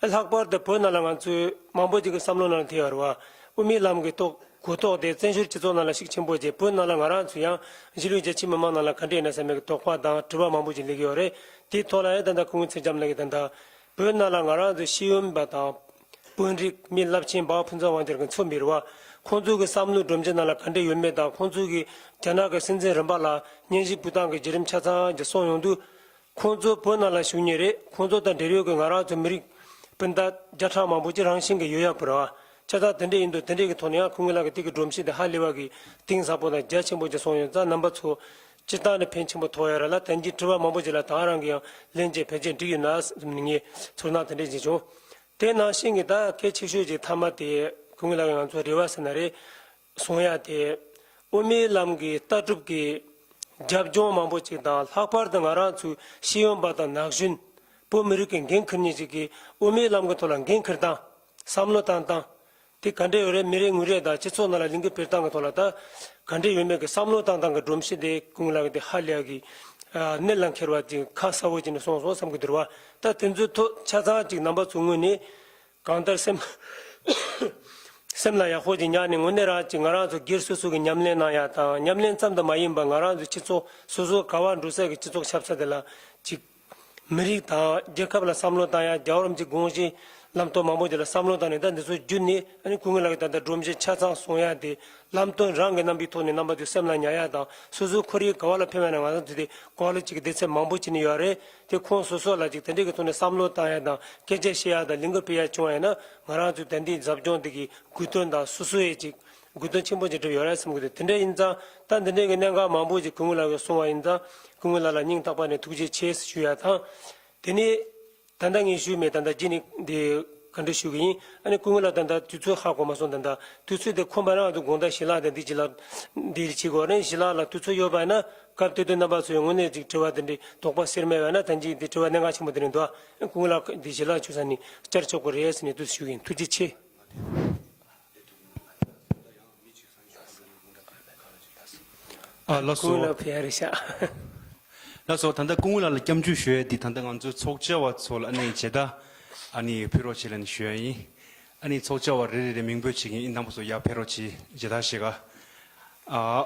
ལྷག་པར་དུ་བོད་ནང་ལ་ང་ཚོས་མང་པོ་ཅིག་གི་བསམ་བློ་ནང་ཐེབས་ཡོད་རེད་བ། དབུ་མའི་ལམ་གྱི་ཐོག་གོ་རྟོགས་དེ་བཙན་བྱོལ་སྤྱི་ཚོགས་ནང་ལ་ཤུགས་ཆེན་པོ་བྱས། བོད་ནང་ལ་ང་རང་ཚོ་ཡང་གཞིས་ལུས་རྒྱ་ཆེ་མི་མང་ནང་ལ་ག་འདྲ་ཡིན་ན་བསམ་པའི་དོགས་པ་དང་དྲི་བ་མང་པོ་ཅིག་སླེབས་ཡོད་རེད། དེའི་ཐོག་ལ་ཡང་ད་ལྟ་སྐུ་ངོ་ཚེ་རྒྱལ་ལགས་ཀྱིས་ད་ལྟ་བོད་ནང་ལ་ང་རང་ཚོ་ཤེས་ཡོན་པ་དང་དཔོན་རིགས་མི་རླབས་ཆེན་འབའ་ཕུན་ཚོགས་དབང་རྒྱལ་གྱིས་མཚོན་པའི་རེད་བ། ཁོང་ཚོ་གི་བསམ་བློ་སྒྲོམ་གཞི་ནང་ལ་ག་འདྲ་ཡོད་མེད་དང་། ཁོང་ཚོ་གིས་རྒྱ་ནག་གི་སྲིད་འཛིན་རིམ་པ་ལ་སྙན་ཞུ་ཕུལ་སྟངས་ཀྱི་བརྒྱུད་རིམ་ཆ་ཚང་གི་གསུངས་ཡོང་དུས། ཁོང་ཚོ་བོད་ནང་ལ་བཞུགས་མཁན་རེད། ཁོང་ཚོ་དང་འབྲེལ་ཡོད་ཀྱི་ང་རང་ཚོ་མི་རིགས་སྤུན་ཟླ་བརྒྱ་ཕྲག་མང་པོ་ཅིག་རང་བཞིན་གྱིས་ཡོད་ཡག་པོ་རེད་བ། ཆ་ཚང་དེ་འདྲ་ཡིན་དུས་དེ་འདྲ་གི་ཐོག་ནས་ཡང་སྐུ་ངོ་ལགས་ཀྱིས་དེ་གི་སྒྲོམ་གཞི་དེ་ཧ་ལས་པ་གི་གཏིང་ཟབ་པོ་དང་རྒྱ་ཆེན་པོ་ཅིག་གསུངས་ཡོད་ཙང་། རྣམ་པ་ཚོ་སྤྱིར་བཏང་ནས་ཕན་ཆེན་པོ་ཐོགས་ཡོད་རེད་ལ། དེ་འདྲའི་དྲི་བ་མང་པོ་ཅིག་ལ་ད་རང་གིས་ཡང་ལན་བྱས་ཕལ་ཆེར་འགྲིག་ཡོད་ན་བསམ་ནས་ངས་ཚོར་སྣང་དེ་འདྲ་ཅིག་བྱུང་། དེ་ནང་བཞིན་གྱི་ད་གལ་ཆེ་ཤོས་ཀྱི་མཐའ་མ་དེ་སྐུ་ངོ་ལགས་ཀྱིས་ང་ཚོ་རེ་བ་ཟེར་ན་རེད། གསུང་ཡ་དེ། དབུ་མའི་ལམ་གྱི་ལྟ་གྲུབ་ཀྱི་རྒྱབ་ལྗོངས་མང་པོ་ཅིག་དང་། ལྷག་པར་དུ་ང་རང་ཚོའི་ཤེས་ཡོན་པ་དང་ན་གཞོན་བོད་མི་རིགས་ཀྱི་འགན་འཁུར་མཁན་ཅིག་གིས་དབུ་མའི་ལམ་གྱི་ཐོག་ལ་འགན་འཁུར་སྟངས། བསམ་བློ་བཏང་སྟངས་དེ་ག་འདྲ་ཡོད་རེད། མི་རེ་ངོ་རེ་དང་སྤྱི་ཚོགས་ནང་ལ་ལས་འགུལ་སྤེལ་སྟངས་ཀྱི་ཐོག་ལ་ད་ག་འདྲ་ཡོད་མེད་ཀྱི་བསམ་བློ་བཏང་སྟངས་ཀྱི་སྒྲོམ་གཞི་དེ་སྐུ་ངོ་ལགས་ཀྱིས་དེ་ཧ་ལས་ཀྱི་གནད་ལ་འཁེལ་བ་ཅིག་ཁ་གསལ་བོ་བྱས་ནས་གསུངས་སོང་བསམ་གྱི་འདུག་ར་བ། ད་དེ་ཚོའི་ཐོག་ཆ་ཚང་ཅིག་རྣམ་པ་ཚོའི་ངོས་ནས། གང་ལྟར་སེམས་སེམས་ལ་ཡག་པོ་ཅིག་ཉར་ནས། དངོས་གནས་རང་ཅིག་ང་རང་ཚོ་སྒེར་སོ་སོ་གི་ཉམས་ལེན་གནང་ཡ་དང་། ཉམས་ལེན་ཙམ་དུ་མ་ཡིན་པར་ང་རང་ཚོ་སྤྱི་ཚོགས་སོ་སོ་ག་བར་འགྲོ་ས་གི་སྤྱི་ཚོགས་ཆབ་སྲིད་དེ་ལ་ཅིག་མི་རིགས་དང་རྒྱལ་ཁབ་ལ་བསམ་བློ་བཏང་ཡ། རྒྱལ་བ་རིན་པོ་ཆེའི་དགོངས་གཞི་ལམ་སྟོན་མང་པོ་ཅིག་ལ་བསམ་བློ་བཏང་ནས། ད་འདི་ཚོ་བརྒྱུད་ནས་ཨ་ནི་སྐུ་ངོ་ལགས་ཀྱིས་ད་ལྟ་སྒྲོམ་གཞི་ཆ་ཚང་གསུང་ཡ་དེ། ལམ་སྟོན་རང་གི་རྣམ་པའི་ཐོག་ནས་རྣམ་པ་ཚོས་སེམས་ལ་ཉར་ཡ་དང་། སོ་སོའི་ཁོར་ཡུག་ག་བ་ལ་ཕེབས་པ་ན་ང་ཚོ་དེ་དེ་གོ་ལ་གཅིག་གི་སྡེ་ཚན་མང་པོ་བྱས་ནས་ཡོད་རེད། དེ་ཁོང་སོ་སོ་ལ་ཅིག་དེ་འདྲའི་གི་ཐོག་ནས་བསམ་བློ་བཏང་ཡ་དང་། སྐད་ཆ་བཤད་ཡ་དང་། ལས་འགུལ་སྤེལ་ཡ་བྱུང་བ་ཡིན་ན། ང་རང་ཚོའི་ད་ལྟའི་ཟབ་སྦྱོང་དེ་གི་དགོས་དོན་དང་། སོ་སོ་ཡས་ཅིག་དགོས་དོན་ཆེན་པོ་ཅིག་གྲུབ་ཡོད་རེད་བསམ་གི་འདུག་དེ་འདྲ་ཡིན་ཙང་། ད་འདི་འདྲའི་གི་གནད་འགག་མང་པོ་ཅིག་སྐུ་ངོ་ལགས་ཀྱིས་གསུངས་པ་ཡིན་ཙང་། སྐུ་ངོ་ལགས་ལ་སྙིང་ཐག་པ་ནས་ཐུགས་རྗེ་ཆེ་ཞུ་ཡ་དང་། དེ་ནས། ད་ལྟ་ངས་ཞུས་མེད། ད་ལྟ་རྗེས་ནས་འདི་ག་འདྲ་ཞུ་གི་ཡིན། ཨ་ནི་སྐུ་ངོ་ལགས་ད་ལྟ་དུས་ཚོད་ཧ་གོ་མ་སོང་། ད་ལྟ་དུས་ཚོད་དེ་ཁོམ་པ་ན་ང་ཚོ་དགོང་དག་ཞལ་ལག་དང་འདི་ཞལ་ལག་འདི་བྱེད་དགོས་རེད། ཞལ་ལག་ལ་དུས་ཚོད་ཡོད་པ་ན། སྐབས་དེ་དུས་རྣམ་པ་ཚོས་དངོས་གནས་ཅིག་དྲི་བ་དེ་འདྲའི་དོགས་པ་སེལ་མེད་པ་ན། ད་ཅིག་འདི་དྲི་བ་གནད་འགག་ཆེན་པོ་དེ་རེད་འདུག་ཨ་སྐུ་ངོ་ལགས་འདི་ཞལ་ལག་མཆོད་ས་ནས་བསྐྱར་ཆོག་གི་རེད་ཟེར་ནས་དུས་ཞུ་གི་ཡིན། ཐུགས་རྗེ་ཆེ། ཨ་ལགས་སོ། སྐུ་ངོ་ལགས་ཕེབས་ཡ་རེད་ཤག་ལགས་སོ། ད་ལྟ་སྐུ་ངོ་ལགས་ལ་སྐྱབས་འཇུག་ཞུ་ཡས་འདི་ད་ལྟ་ང་ཚོའི་ཚོགས་བཅར་བ་ཚོ་ལ་ཨ་ནི་མཇལ་དར་ཨ་ནི་ཕུལ་རོགས་བྱེད་ལབ་ནས་ཞུ་ཡ་ཡིན། ཨ་ནི་ཚོགས་བཅར་བ་རེ་རེ་རེ་མིང་འབོད་བྱེད་ཀྱི་ཡིན། རྣམ་པ་ཚོ་ཡར་ཕེབས་རོགས་བྱེད། མཇལ་དར་ཞུ་ག་ཨ།